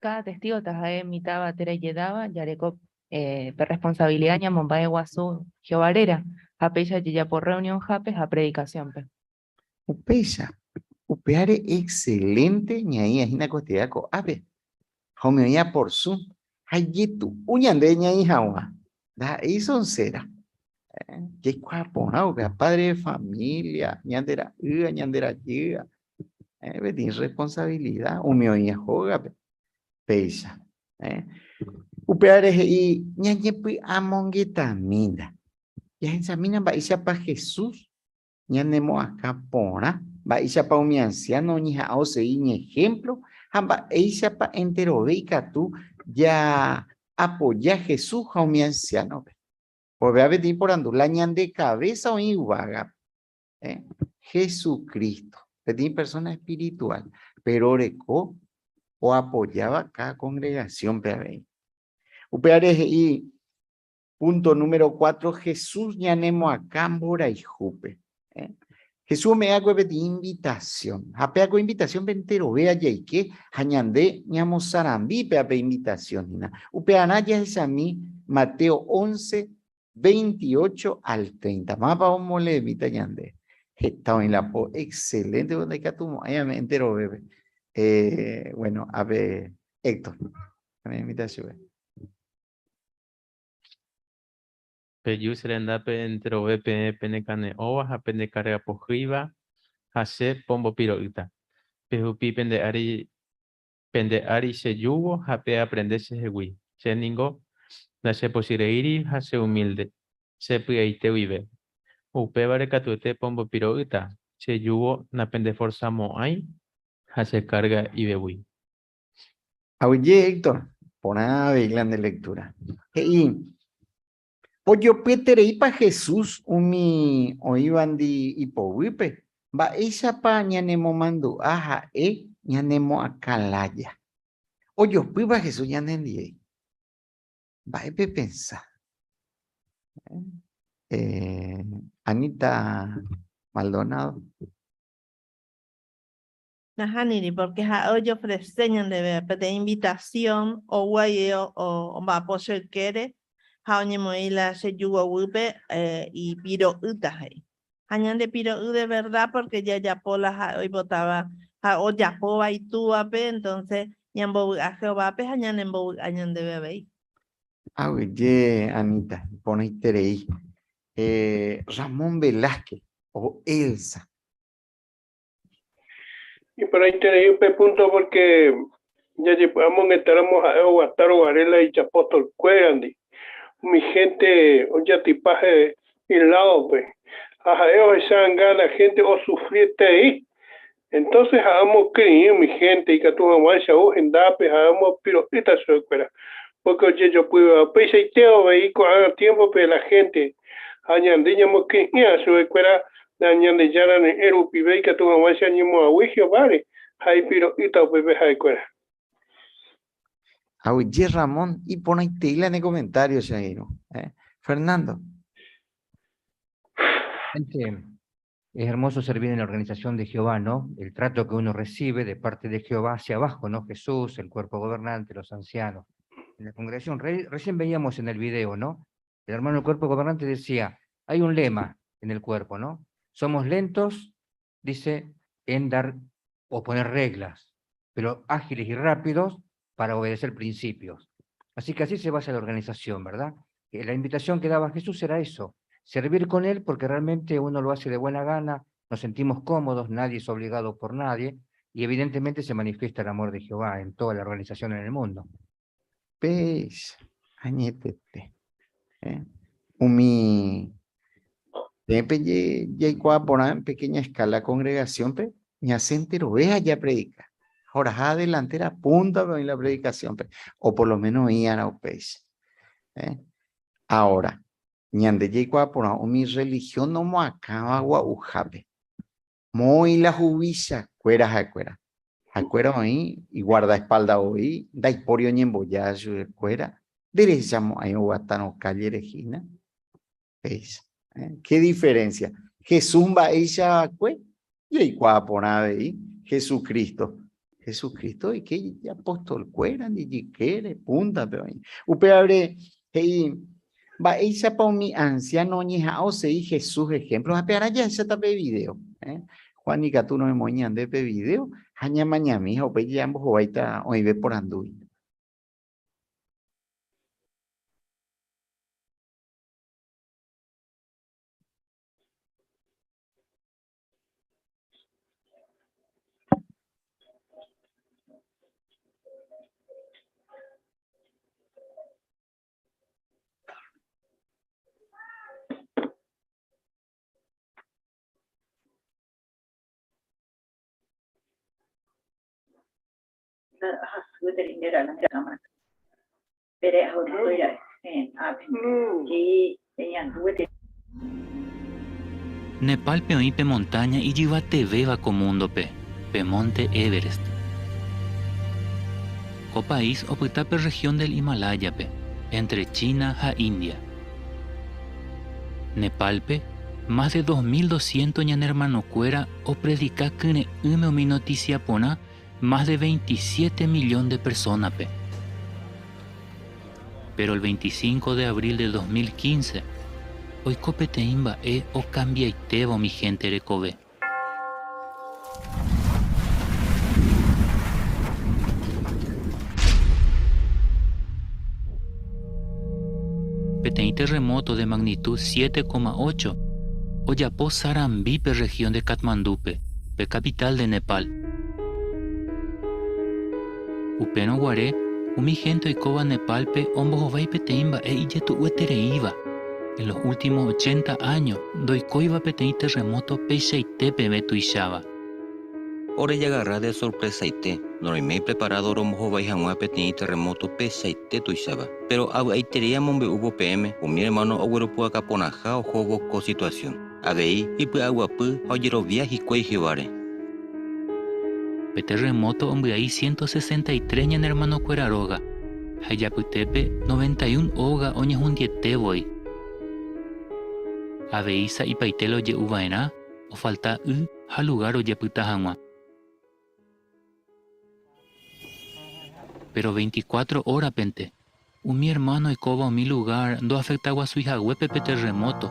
Káda testígo taha'e mitãva térã ijedáva jareko pe responsabilida ñamomba'e guasu Jehová réra, ha péicha jajapo rreunionhápe ha predikasiónpe. Upéicha, upévare excelente ñaĩva hína ko estudiar ko'ápe, ha umi oĩva por Zoom, ha ijetu'u ñande ñaĩ hag̃ua, ndaha'éi sonséra. Jaikuaa porã upéva, padre de familia, ñande ra'ýva, ñande rajýva, Peteĩ responsabilidad umi oĩva hógape. Péicha. Upévare he'i ñañepy'amongetamína. Jahechamína mba'éichapa Jesús ñanemoakã porã, mba'éichapa umi ansiáno oñeha'ã osegi iñehémplo ha mba'éichapa enterove ikatu jaapoja Jesús ha umi ansiánope. Upéva peteĩ porandu, la ñande cabeza oĩ yvágape, eh? Jesucristo, peteĩ persona espiritual, pero oreko oapoyáva cada congregación-pe avei. Upévare he'i punto número 4, Jesús ñanemoakã mborayhúpe. Eh? Jesús ome'ẽ va'ekue peteĩ invitación, ha péa ko invitación-pe enterove ajaike ha ñande ñamosarambi péa pe invitación hína. Upearã jahechami Mateo 11, 28 al 30. Mávapa omoleemíta ñande? Heta oĩ la po, excelente, porque ndaikatumo'ãi ame'ẽ enterovépe. Eh, bueno, ápe Héctor, ame'ẽmíta chupe. Peju che rendápe enterove peẽ penekane'õva ha pendekarga pohýiva, ha che pombopiro'ýta. Pehupi pende ári pende ári che júgo ha peaprende chehegui. Che ningo ndachepochyreíri ha cheumílde, che py'aite guive. Upévare katuete pombopiro'ýta, che júgo napendeforsamo'ãi ha che kárga ivevúi. Aguyje Héctor, porã avei la nde lectura. He'i, Ojopyetereípa Jesús umi oĩvandi ipoguýpe? Mba'éichapa ñanemomandu'a ha'e ñanemoakã lája? Ojopýpa Jesús ñanendive? Mba'e pepensa? Eh, Anita Maldonado. Nahániri, pórke ha'e ojofrese ñandéve peteĩ invitasión oguaie omba'apo che ykére ha oñemoĩ la che júgo guýpe ipiro'ýta, he'i. Ha ñande piro'y de verda pórke jajapo la ha'e oipotáva ha ojapóva Itúvape, entónse ñambovy'a Jehovápe ha ñanembovy'a ñandéve avei. Aguyje, Anita, iporãiterei. Ramón Velázquez o Elsa. Iporãiterei upe punto porque jajepy'amongetáramo ha'e oguatárõ guare la ijapóstolkuérandi, umi hénte ojatypa iládope, ha ha'e ohecha anga la hénte osufrieterei. Entónse ha'e omokyre'ỹ umi hénte ikatu hag̃uáicha ou hendápe ha'e omopiro'ýta chupekuéra, pórke ojejopýva. Upeichaite avei ko'ág̃a tiémpope la hénte ha ñande ñamokyre'ỹva chupekuéra La Ñandejára Ñe'ẽ rupive ikatu hag̃uáicha añemoag̃ui Jehováre ha ipiro'ýta upépe ha'ekuéra. Aguyje Ramón, iporãitei la ne comentario che angirũ. Eh? Fernando. Es hermoso servir en la organización de Jehová, ¿no? El trato que uno recibe de parte de Jehová hacia abajo, ¿no? Jesús, el cuerpo gobernante, los ancianos. En la congregación, recién veíamos en el video, ¿no? El hermano del cuerpo gobernante decía, hay un lema en el cuerpo, ¿no? Somos lentos, dice, en dar o poner reglas, pero ágiles y rápidos para obedecer principios. Así que así se basa la organización, ¿verdad? La invitación que daba Jesús era eso, servir con Él porque realmente uno lo hace de buena gana, nos sentimos cómodos, nadie es obligado por nadie, y evidentemente se manifiesta el amor de Jehová en toda la organización en el mundo. Péicha añetete. Eh? Umi peẽ peje jaikuaa porã en pequeña escala congregación-pe, ñasẽ enterove ha japredika. Ha oraha delantera púntape oĩ la predicación-pe, o por lo menos oĩ'arã upéicha. Eh? Ahora, ñande jaikuaa porã umi religión omoakãva gua'uhápe. Moõ la huvichakuéra ha'ekuéra. Ha'ekuéra oĩ iguardaespalda voi, ndaipóri oñemboja chupekuéra, nderehechamo'ãi oguatárõ kállere hína. Péicha. Qué diferencia. Jesús mba'éicha va'ekue? Jaikuaa porã avei Jesucristo. Jesucristo oike ijapostolkuérandi ijykére, púntape oĩ. Upévare he'i mba'éichapa umi ansiáno oñeha'ã osegi Jesús ehémplo ha pearã jahecháta pe vidéo. Eh? Juan ikatu noñemoĩ ñande pe vidéo ha ñamañami ha upéi ñambohováita oĩve porandúi. Nepalpe oĩ pe montaña ijyvatevéva ko múndope, pe monte Everest. Ko país opyta pe región del Himaláyape, entre China ha India. Nepalpe, más de 2200 ñane ermanokuéra opredika kyre'ỹme umi notísia porã más de 27 millón de persónape. Péro el 25 de abril de 2015, oiko peteĩ mba'e okambiaitéva umi hénte rekove. Peteĩ terremoto de magnitud 7,8 ojapo sarambi pe región de Katmandúpe, pe capital de Nepal. Upérõ guare, umi hénte oikóva Nepálpe ombohovái peteĩ mba'e ijetu'uetereíva. En los últimos 80 áño ndoikóiva peteĩ terremóto peichaite peve tuicháva. Orejagarra de sorpresaite, noroiméi preparádo rombohovái hag̃ua peteĩ terremóto peichaite tuicháva. Péro avy'aiterei amombe'úvo peẽme umi ermáno ogueropu'aka porãha ohóvo ko situasión. Avei, ipy'aguapy ha ojerovia hikuái Jehováre. Pe terremóto ombyai 163 ñane ermanokuéra róga, ha ijapytépe 91 óga oñehundiete voi. Avei sa'ipaite la oje'u va'erã, ofalta y ha lugár ojepyta hag̃ua. Péro 24 órapente, umi ermáno oikóva umi lugár ndoafektaguasúi haguépe pe terremóto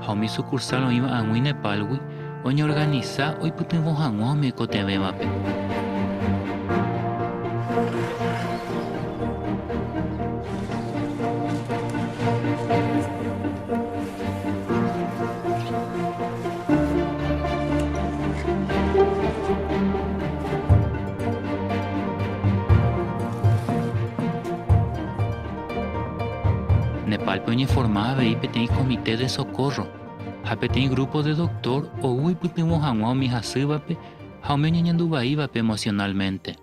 ha umi sukursál oĩva ag̃ui Nepálgui oñeorganisa oipytyvõ hag̃ua umi oikotevẽvape. Nepálpe oñeforma avei peteĩ komite de sokórro ha peteĩ grúpo de doktór ou oipytyvõ hag̃ua umi hasývape ha umi oñeñandu vaívape emosionálmente.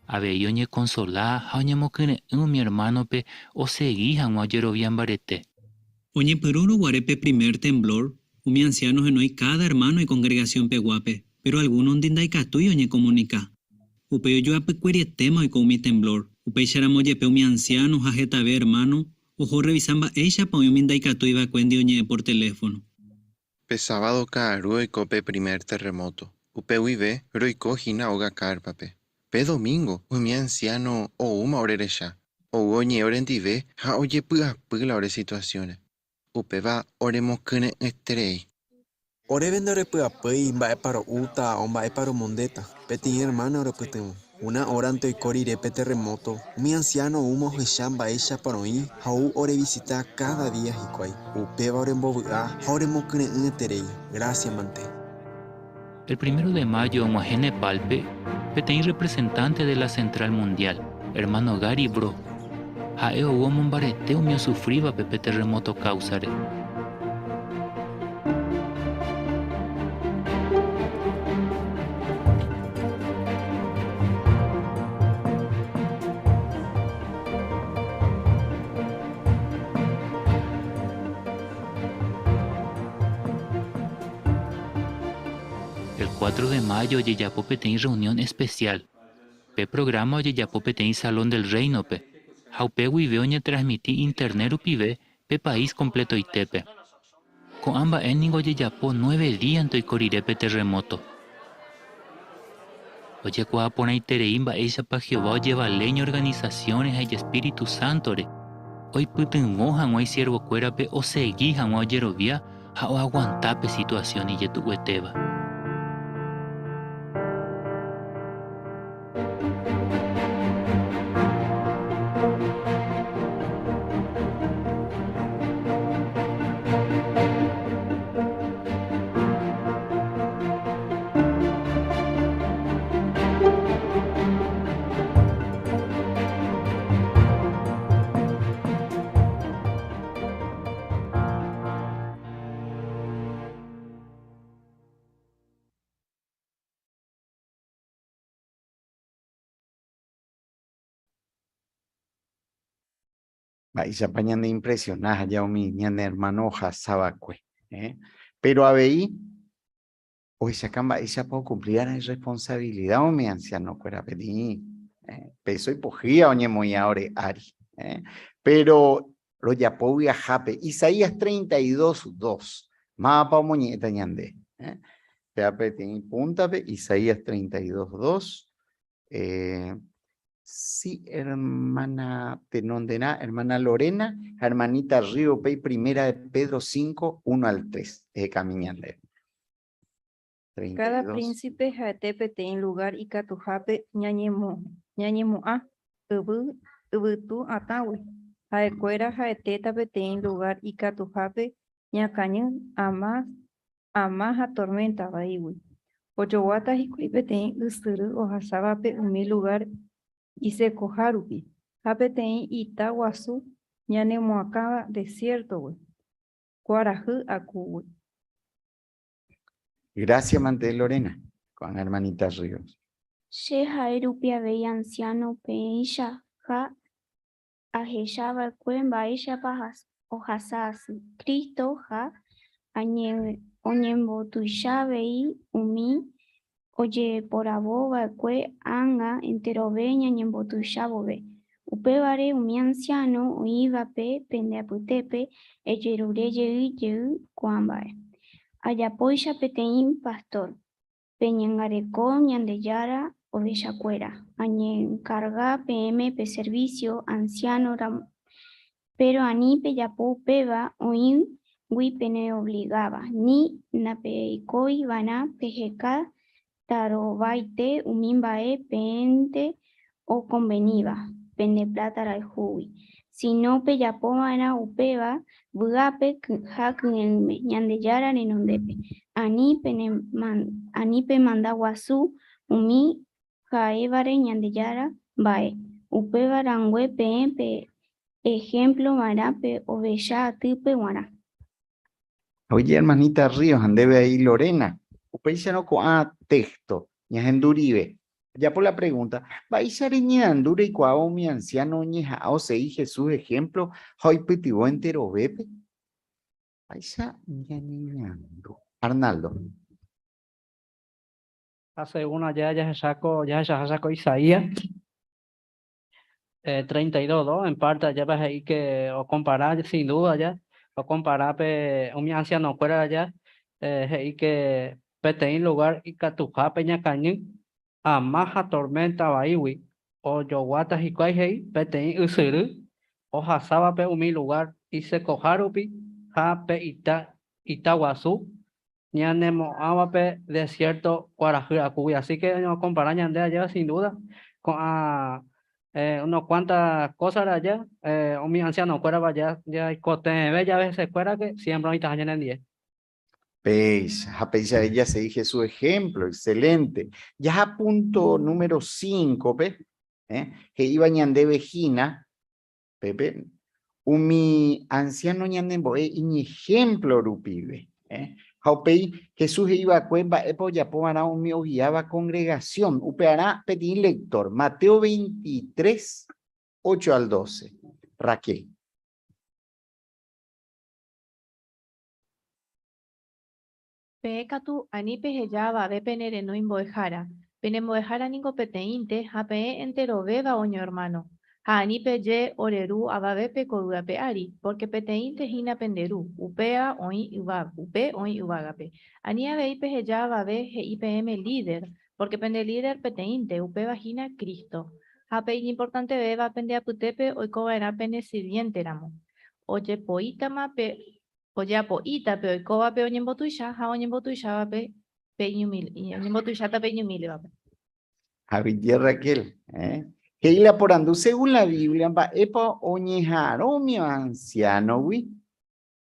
Avei oñekonsola ha oñemokyre'ỹ umi ermánope osegi hag̃ua ojerovia mbarete. Oñepyrũrõ guare pe primer temblór, umi ansiáno ohenói káda ermáno ikongregasionpeguápe, péro algúnondi ndaikatúi oñekomunika. Upéi ojoapykuerietéma oiko umi temblór, upéicharamo jepe umi ansiáno ha hetave ermáno oho orrevisa mba'éichapa oĩ umi ndaikatúi va'ekuéndi oñe'ẽ por teléfono. Pe sábado ka'aru oiko pe primer terremóto. Upe guive roiko hína óga kárpape. Pe domingo umi ansiáno oúma orerecha, ou oñe'ẽ orendive ha ojepy'apy la ore situasiõre. Upéva oremokyre'ỹeterei. Oréve ndorepy'apýi mba'épa ro'úta o mba'épa romondéta. Peteĩ ermána orepytyvõ. Una órante oiko rire pe terremóto, umi ansiáno oúma ohecha mba'éichapa roĩ ha ou orevisita káda día hikuái. Upéva orembovy'a ha oremokyre'ỹeterei. Grásiamante. El primero de mayo og̃uahẽ Nepálpe peteĩ representante de la Central Mundial, ermáno Gary Breaux. Ha'e ou omombarete umi osufrívape pe terremóto káusare. El 4 de mayo ojejapo peteĩ rreunión espesiál. Pe prográma ojejapo peteĩ Salón del Réinope, ha upe guive oñetransmiti Internet rupive pe país kompletoitépe. Ko'ã mba'e ningo ojejapo nueve díante oiko rire pe terremóto. Ojekuaa porãiterei mba'éichapa Jehová ojevale iñorganisasiõre ha ijespíritu sántore oipytyvõ hag̃ua isiervokuérape osegi hag̃ua ojerovia ha oaguanta pe situasión ijetu'uetéva. Mba'éichapa ñaneimpresiona ha umi ñane hermano ohasa va'ekue. Eh? Pero avei ohechaka mba'éichapa okumplíva irresponsabilidad umi anciano-kuéra peteĩ eh, peso ipohýiva oñemoĩa ore ári. Eh? Pero rojapo vy'ahápe. Isaías 32, 2. Mávapa omoñe'ẽta ñande. Eh? Péva peteĩ púntape, Isaías 32, 2. Eh, sí, hermana tenonderã, hermana Lorena, ha hermanita Río Pey, primera de Pedro 5, 1 al 3. Ehekami ñande. Cada 32. príncipe ha'ete peteĩ lugar ikatuhápe ñañemo, ñañemo'ã yvy, yvytu atãgui. Ha'ekuéra ha'etéta peteĩ lugar ikatuhápe ñakañy ama, ama ha tormenta vaígui. Ojoguáta hikuái peteĩ ysyry ohasávape umi lugar isekoha rupi ha peteĩ ita guasu ñanemoakãva desierto-gui, kuarahy akúgui. Gracias, mante Lorena, con hermanita Ríos. Che ha'e rupi avei anciano peẽicha ha ahecha va'ekue mba'éichapa ohasa asy Cristo ha oñembotuicha avei umi ojeporavo va'ekue ág̃a enterove ñañembotuicha vove. Upévare umi anciano oĩvape pende apytépe ejerure jey jey ko'ã mba'e. Ajapóicha peteĩ pastor, Peñangareko Ñandejára ovechakuéra, añenkarga peẽme pe servicio anciano ramo. Péro ani pejapo upéva oĩgui peneobligáva, ni ndapeikói va'erã peheka tarovaite umi mba'e peẽnte okonveníva pende pláta rayhúgui, síno pejapo va'erã upéva vy'ápe ha kyre'ỹme Ñandejára renondépe. Ani pene ani pemanda guasu umi ha'évare Ñandejára mba'e, upéva rangue peẽ pe ehémplo va'erã pe ovecha atýpe g̃uarã. Oye, hermanita Ríos, ha ndéve ahí Lorena, upéicharõ ko'ã texto ñahendu rive, ajapo la pregunta, mba'éicha reñeandu reikuaávo umi anciano oñeha'ã osegi Jesús ejemplo ha oipytyvõ enterovépe? Mba'éicha ñañeñandu? Arnaldo. Ha según allá jahecháko jahechaháicha ko Isaías 32, 2, en parte ajépa he'i que ocompara sin duda aja, ocompara pe umi anciano-kuéra aja he'i que peteĩ lugar ikatuhápe ñakañy ama ha tormenta vaígui ojoguáta hikuái he'i peteĩ ysyry ohasávape umi lugar isekoha rupi ha pe ita ita guasu ñanemo'ãvape desierto kuarahy akúgui. Así que oñocompara ñande ajéva sin duda ko'ã unos cuantas cosas aja umi anciano-kuérava jaikotevẽve jave hesekuéra que siempre oĩtaha ñanendie. Péicha, ha péicha jasegi Jesús ejemplo, excelente. Jaha punto número 5-pe, eh, he'íva ñandéve hína, Pepe, umi anciano ñanembo'e iñehémplo rupive. Eh? Ha upéi Jesús he'i va'ekue mba'épa ojapo va'erã umi ogiáva congregación. Upearã peteĩ lector, Mateo 23, 8 al 12. Raquel. Peẽ katu ani peheja avave pene renói mbo'ehára, pene mbo'ehára ningo peteĩnte ha peẽ enterovéva oñoermáno. Ha ani peje ore ru avavépe ko yvy ape ári, pórke peteĩnte hína pende Ru, upéva oĩ yva, upe oĩ yvágape. Ani avei peheja avave he'i peẽme líder, pórke pende líder peteĩnte, upéva hína Cristo. Ha pe iñimportantevéva pende apytépe oiko va'erã pene sirviénteramo. Ojepoítama pe Ojeapo'íta pe oikóvape oñembotuicha ha oñembotuichávape pe oñembotuicháta pe iñumíldevape. Javier Raquel, eh? He'i la porandu, según la Biblia, mba'épa oñeha'arõ umi anciano-gui?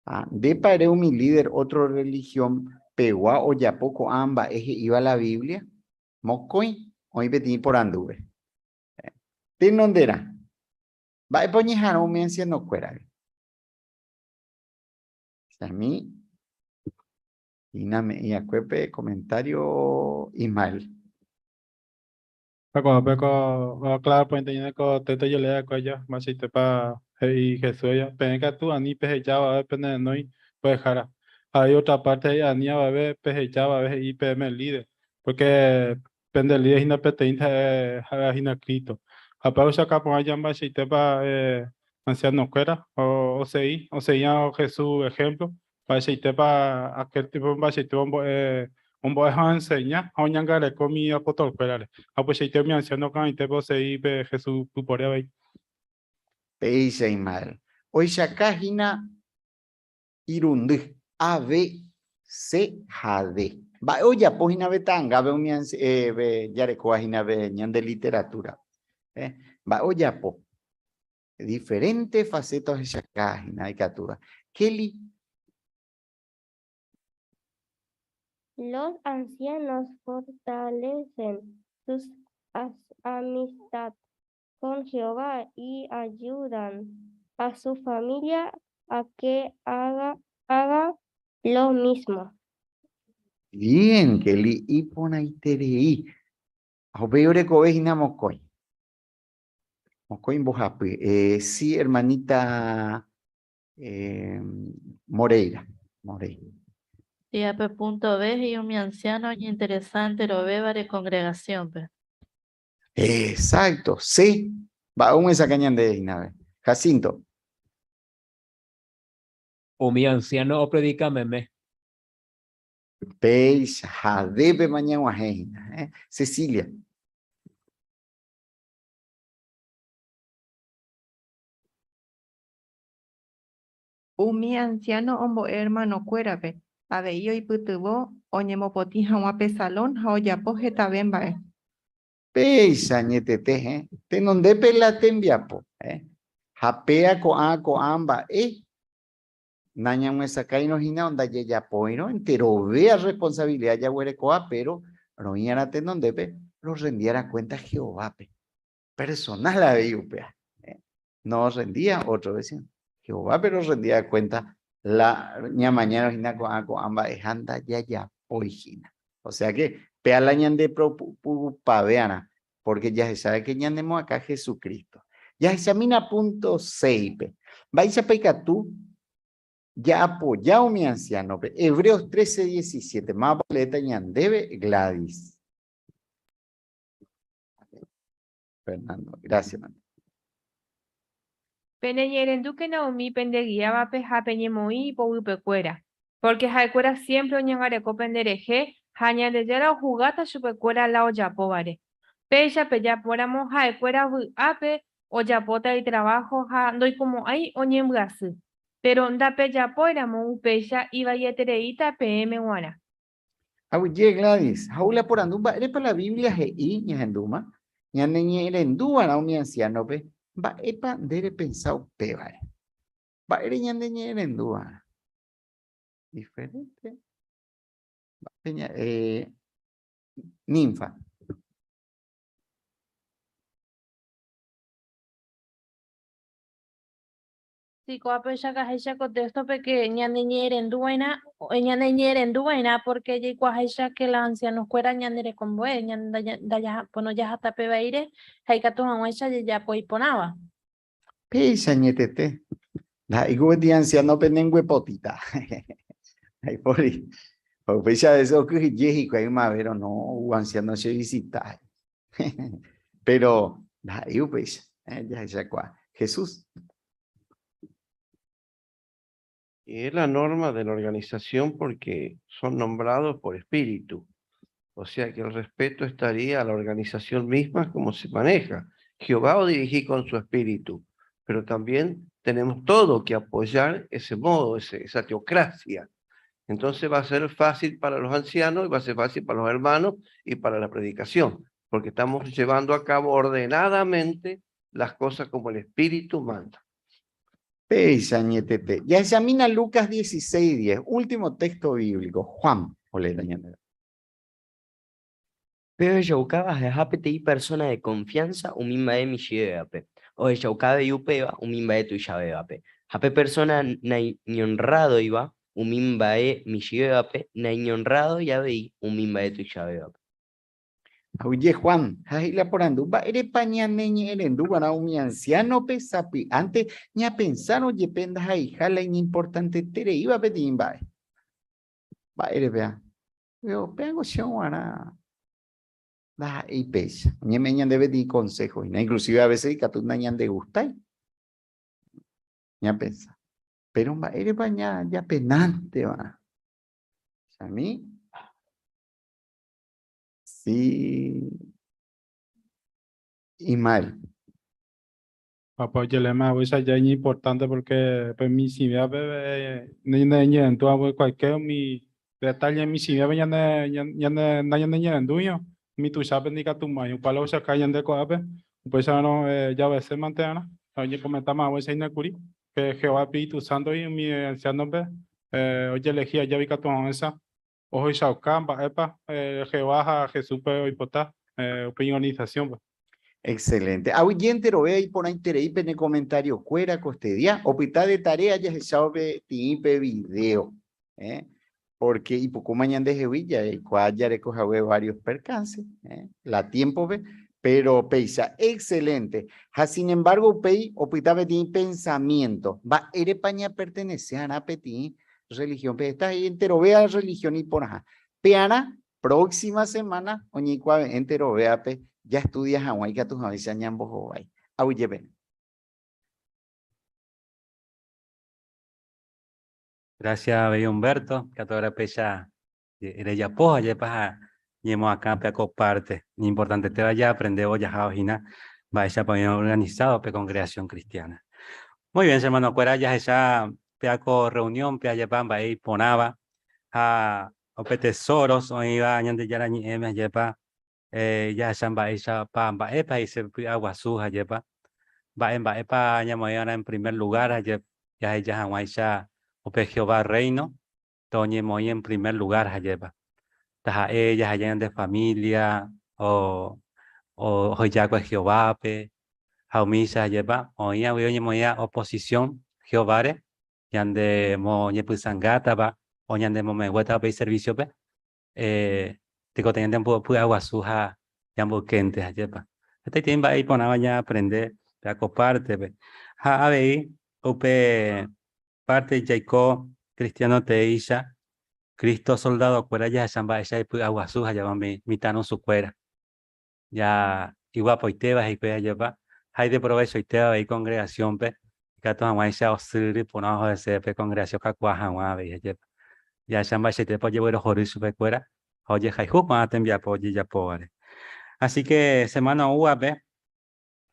Ha, ndépa ere umi líder otro religión pegua ojapo ko'ã mba'e he'íva la Biblia? Mokõi oĩ peteĩ porandúpe. Tenonderã, mba'épa oñeha'arõ umi anciano-kuéragui? Chami, hína ame'ẽ'akue pe comentario Ismael. Ha ko'ápe ko claro point ñane ko této jale'akue aja mba'eichaitépa He'i Jesús he'iva, Peẽ katu ani peheja avave pene renói mbo'ehára. Ha he'i otra parte he'i ani avave peheja avave he'i peẽme líder, porque pende líder hína peteĩnte ha'e ha'éva hína Cristo. Ha pe ohechauka porã jamba'eichaitépa anciano-kuéra osegi, oseguíva Jesús ejemplo, mba'eichaitépa aquel tiempo mba'eichaitépa ombo'e ombo'e ha oenseña ha oñangareko umi apostol-kuérare. Ha upeichaite umi anciano ko'ag̃aitépe osegi pe Jesús pypore avei. Péicha Ismael. Oichaka hína irundy, A, B, C ha D. Mba'e ojapo hína pe ta'angápe umi pe jarekóva hína pe ñande literatura. Mba'e ojapo. Diferente faceta ohechaka hína ikatúva. Kelly. Los ancianos fortalecen sus amistad con Jehová y ayudan a su familia a que haga, haga lo mismo. Bien, Kelly, iporãiterei. Ha upéi orekove hína mokõi. Mokõi mbohapy. Eh, sí, hermanita eh, Moreira. Moreira. Sí, pe punto B he'i umi anciano oñeinteresa enterovévare congregación-pe. Exacto, sí. Mba'e omyesakã ñande hína ve. Jacinto. Umi anciano opredika meme. Péicha, jadépema ñag̃uahẽ hína. Eh? Cecilia. Umi anciano ombo'e ermanokuérape, avei oipytyvõ oñemopotĩ hag̃ua pe Salón ha ojapo hetave mba'e. Péicha añetete, hẽ, tenondépe la tembiapo, hẽ, ha péa ko'ã ko'ã mba'e nañamyesakãirõ hína ondajejapóirõ enterovea responsabilidad jaguerekóva, péro roĩ'arã tenondépe rorrendi'arã cuenta Jehovápe. Personal avei upéva. No orrendía otro vecino. Jehovápe rorrendía cuenta la ñamañárõ hína ko'ã ko'ã mba'eha ndajajapói hína. O sea que péa la ñande preocupave'arã, porque jahecháve que ñanemoakã Jesucristo. Jahechamína punto 6-pe. Mba'éichapa ikatu jaapoja umi anciano-pe? Hebreos 13, 17. Mávapa oleéta ñandéve? Gladys. Fernando. Gracias, hermano. Peneñe'ẽrendúkena umi pendegiávape ha peñemoĩ ipoguypekuéra, pórke ha'ekuéra siémpre oñangareko penderehe ha Ñandejára ohugáta chupekuéra la ojapóvare. Péicha pejapóramo ha'ekuéra vy'ápe ojapóta itraváho ha ndoikomo'ãi oñembyasy. Péro ndapejapóiramo upéicha ivaietereíta peẽme g̃uarã. Aguyje Gladys, ha la porandu mba'érepa la Biblia he'i ñahendúma ñaneñe'ẽrenduva'erã umi ansiánope, mba'épa nde repensa upévare? Mba'ére ñaneñe'ẽrenduva'erã? Diferente. Mba'e ña, eh, ninfa. Sí, ko'ápe ohechakaháicha ko téxtope que ñaneñe'ẽrenduva'erã, ñaneñe'ẽrenduva'erã porque jaikuaaháicha que la ancianos-kuéra ñanerekombo'e, pono jahata pe vaíre ha ikatu hag̃uáicha jajapo iporãva. Péicha añetete, ndaha'éiko peteĩ anciano penenguepotíta. Ndaipóri. Ha upéicha a veces okyhyje hikuái ymavérõ, no, ou anciano che visita. Pero ndaha'éi upéicha, jahechakuaa. Jesús. Y es la norma de la organización porque son nombrados por espíritu. O sea que el respeto estaría a la organización misma como se maneja. Jehová o dirigí con su espíritu, pero también tenemos todo que apoyar ese modo, ese, esa teocracia. Entonces va a ser fácil para los ancianos y va a ser fácil para los hermanos y para la predicación, porque estamos llevando a cabo ordenadamente las cosas como el Espíritu manda. Péicha añetete. Jahechamína Lucas 16, 10, último texto bíblico. Juan, oleéta ñandéve. Pe ohechaukáva ha'eha peteĩ persóna de konfiánsa umi mba'e michĩvévape, ohechauka avei upéva umi mba'e tuichavévape. Ha pe persóna naiñonrrádoiva umi mba'e michĩvévape, naiñonrrádoi avei umi mba'e tuichavévape. Aguyje Juan, ha he'i la porandu, Mba'érepa ñaneñe'ẽrendu va'erã umi ansiánope sapy'ánte ñapensárõ jepe ndaha'eiha la iñimportantetereíva peteĩ mba'e? Mba'érepe'a? Péango che g̃uarã ndaha'éi péicha. Oñeme'ẽ ñandéve peteĩ consejo hína, inclusive a veces ikatu nañandegustái ñapensa. Pero mba'érepa ñapenánte va'erã? Chami. Sí. Ismael. Papá, ojelema esa ya es importante porque pues mi michĩvévape ñaneñe'ẽrendu ambue cualquier umi detalle michĩvévape ñane ñane nañaneñe'ẽrendúiva umi tuichápe ndikatumo'ãi upéva ohechauka ñande ko'ápe upéicharõ javese mante arã ha oñekomentáma haguéicha hína kuri pe Jehová Espíritu Santo-gui umi anciano-pe ojelegi aja ikatu hag̃uáicha Ohechauka mba'épa Jehová ha Jesúspe oipota upe iñorganisasiónpe. Excelente. Aguyje enterove iporãiterei pene komentariokuéra kostedia. Opyta de tarea jahechávo peteĩ pe video. Eh? Porque ipukúma ñandehegui jaikuaa jareko hague varios percance eh? la tiempo-pe, pero péicha. Excelente. Ha sin embargo upéi opyta peteĩ pensamiento. Mba'érepa ñapertenece arã peteĩ religión-pe heta he'i enterovéa religión iporãha. Pearã próxima semana oñeikuave'ẽ enterovéape jaestudia hag̃ua ikatu hag̃uáicha ñambohovái. Aguyje peẽ. Gracias avei Humberto, katu ahora péicha rejapo ajépa ha ñemoakã pe ko parte iñimportantetéva jaaprendévo jahávo hína mba'éichapa oĩ organizado pe congregación cristiana. Muy bien, che hermanokuéra, jahecha pe ako reunión-pe ajépa mba'e iporãva ha upe tesoros oĩva Ñandejára ñe'ẽme ajépa jahecha mba'éichapa mba'épa he'ise py'aguasu ajépa, mba'e mba'épa ñamoĩva'erã en primer lugar jaheja hag̃uáicha upe Jehová Reino toñemoĩ en primer lugar hajépa. Taha'e jaheja ñande familia o ohejákue Jehovápe ha umícha hajépa, oĩ avei oñemoĩva oposición Jehováre ñande moñepysãngátava o ñanemomeguétava pe iservísiope, tekotevẽ ñande py'aguasu ha ñamboykénte hajépa. Hetaitei mba'e iporãva ñaaprende pe ako pártepe. Ha avei upe Parte jaiko cristiano teéicha, Cristo soldado-kuéra jahecha mba'éicha ipy'aguasu ha java umi mitãrusukuéra. Ja iguapoitéva hikuái ajépa ha ideprovechoitéva avei congregación-pe ikatu hag̃uáicha osyry porã oho hese pe congregación kakuaa hag̃ua avei ajépa. Jahecha mba'eichaitépa ojeguerohory chupekuéra ha ojehayhu ko'ã tembiapo ojejapóvare. Así que semana oúvape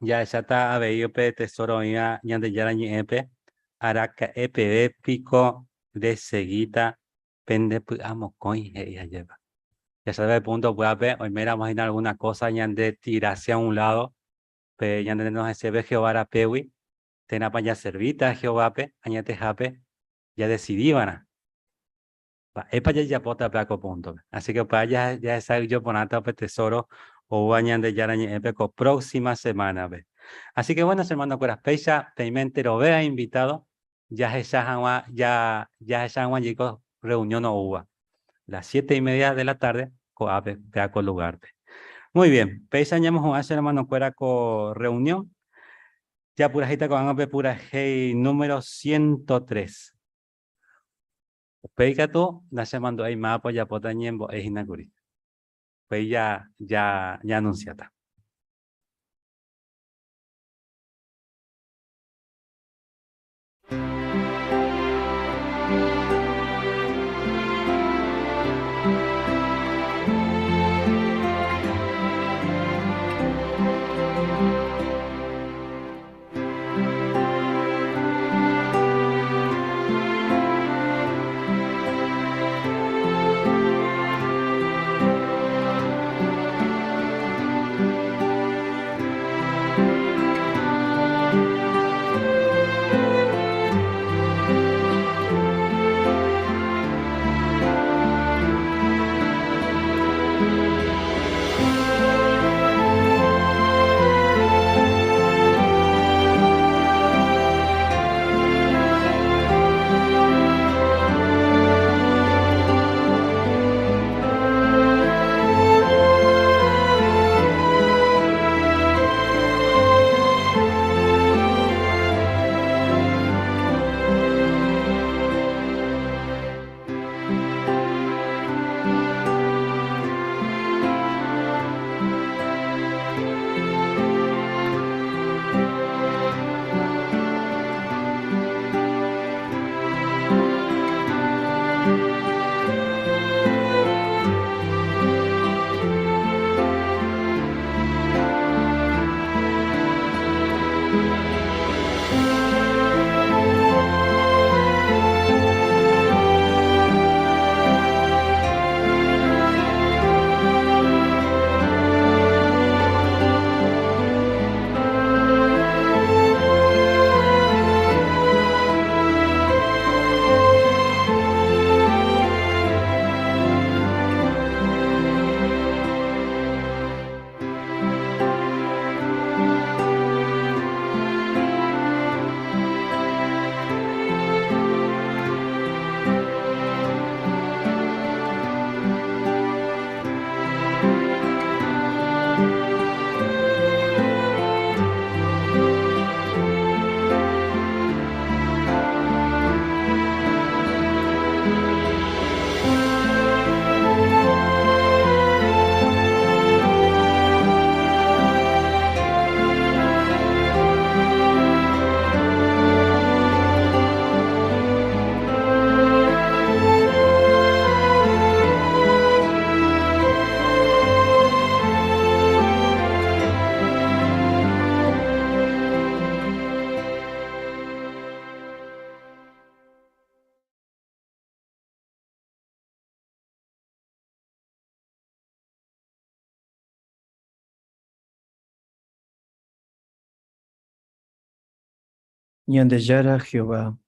Jahecháta avei upe tesóro oĩva Ñandejára Ñe'ẽpe, araka'e peve piko resegíta pende py'amokõi, he'i ajépa. Jahecháta pe púnto upévape oiméramo hína algúna kósa ñande tira hacia un ládo pe ñande renohẽsépe Jehová rapégui, térãpa jaservíta Jehovápe añetehápe jadesidiva'erã. Mba'épa jajapóta upéva ko púntope? Así que upéva jahesa'ỹijo porãta upe tesóro oúva Ñandejára Ñe'ẽpe ko próxima semánape. Así que bueno, che hermano-kuéra, péicha peime enterovéva invitado jahecha hag̃ua jahecha hag̃ua jey ko reunión oúva, las siete y media de la tarde ko'ápe, péva ko lugárpe. Muy bien, péicha ñamohu'ã che hermano-kuéra ko reunión. Japurahéita ko'ág̃a pe purahéi número 103. Upéi katu nachemandu'ái mávapa ojapóta ñembo'e hína kuri. Upéi ja, ja, ñaanunsiáta. Ñandejára Jehová,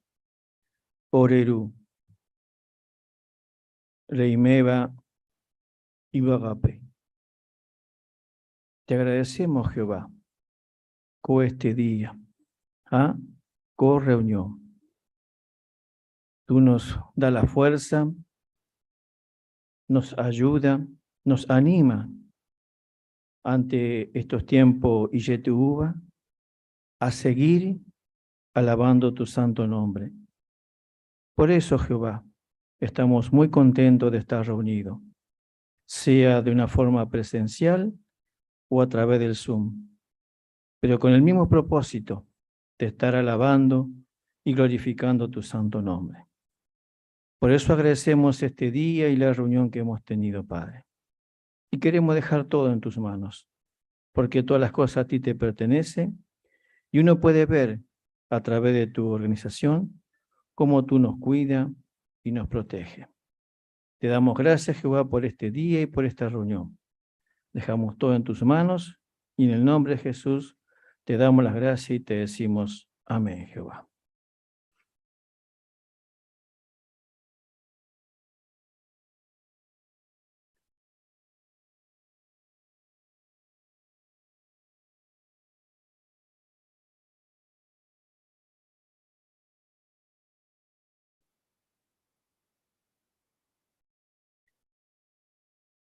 ore Ru, reiméva yvágape. Te agradecemos, Jehová, ko este día ha ko reunión. Tú nos da la fuerza, nos ayuda, nos anima ante estos tiempos ijetu'úva a seguir alabando tu santo nombre. Por eso, Jehová, estamos muy contentos de estar reunidos, sea de una forma presencial o a través del Zoom, pero con el mismo propósito de estar alabando y glorificando tu santo nombre. Por eso agradecemos este día y la reunión que hemos tenido, Padre. Y queremos dejar todo en tus manos, porque todas las cosas a ti te pertenecen y uno puede ver a través de tu organización cómo tú nos cuidas y nos protege. Te damos gracias, Jehová, por este día y por esta reunión. Dejamos todo en tus manos y en el nombre de Jesús te damos las gracias y te decimos amén, Jehová.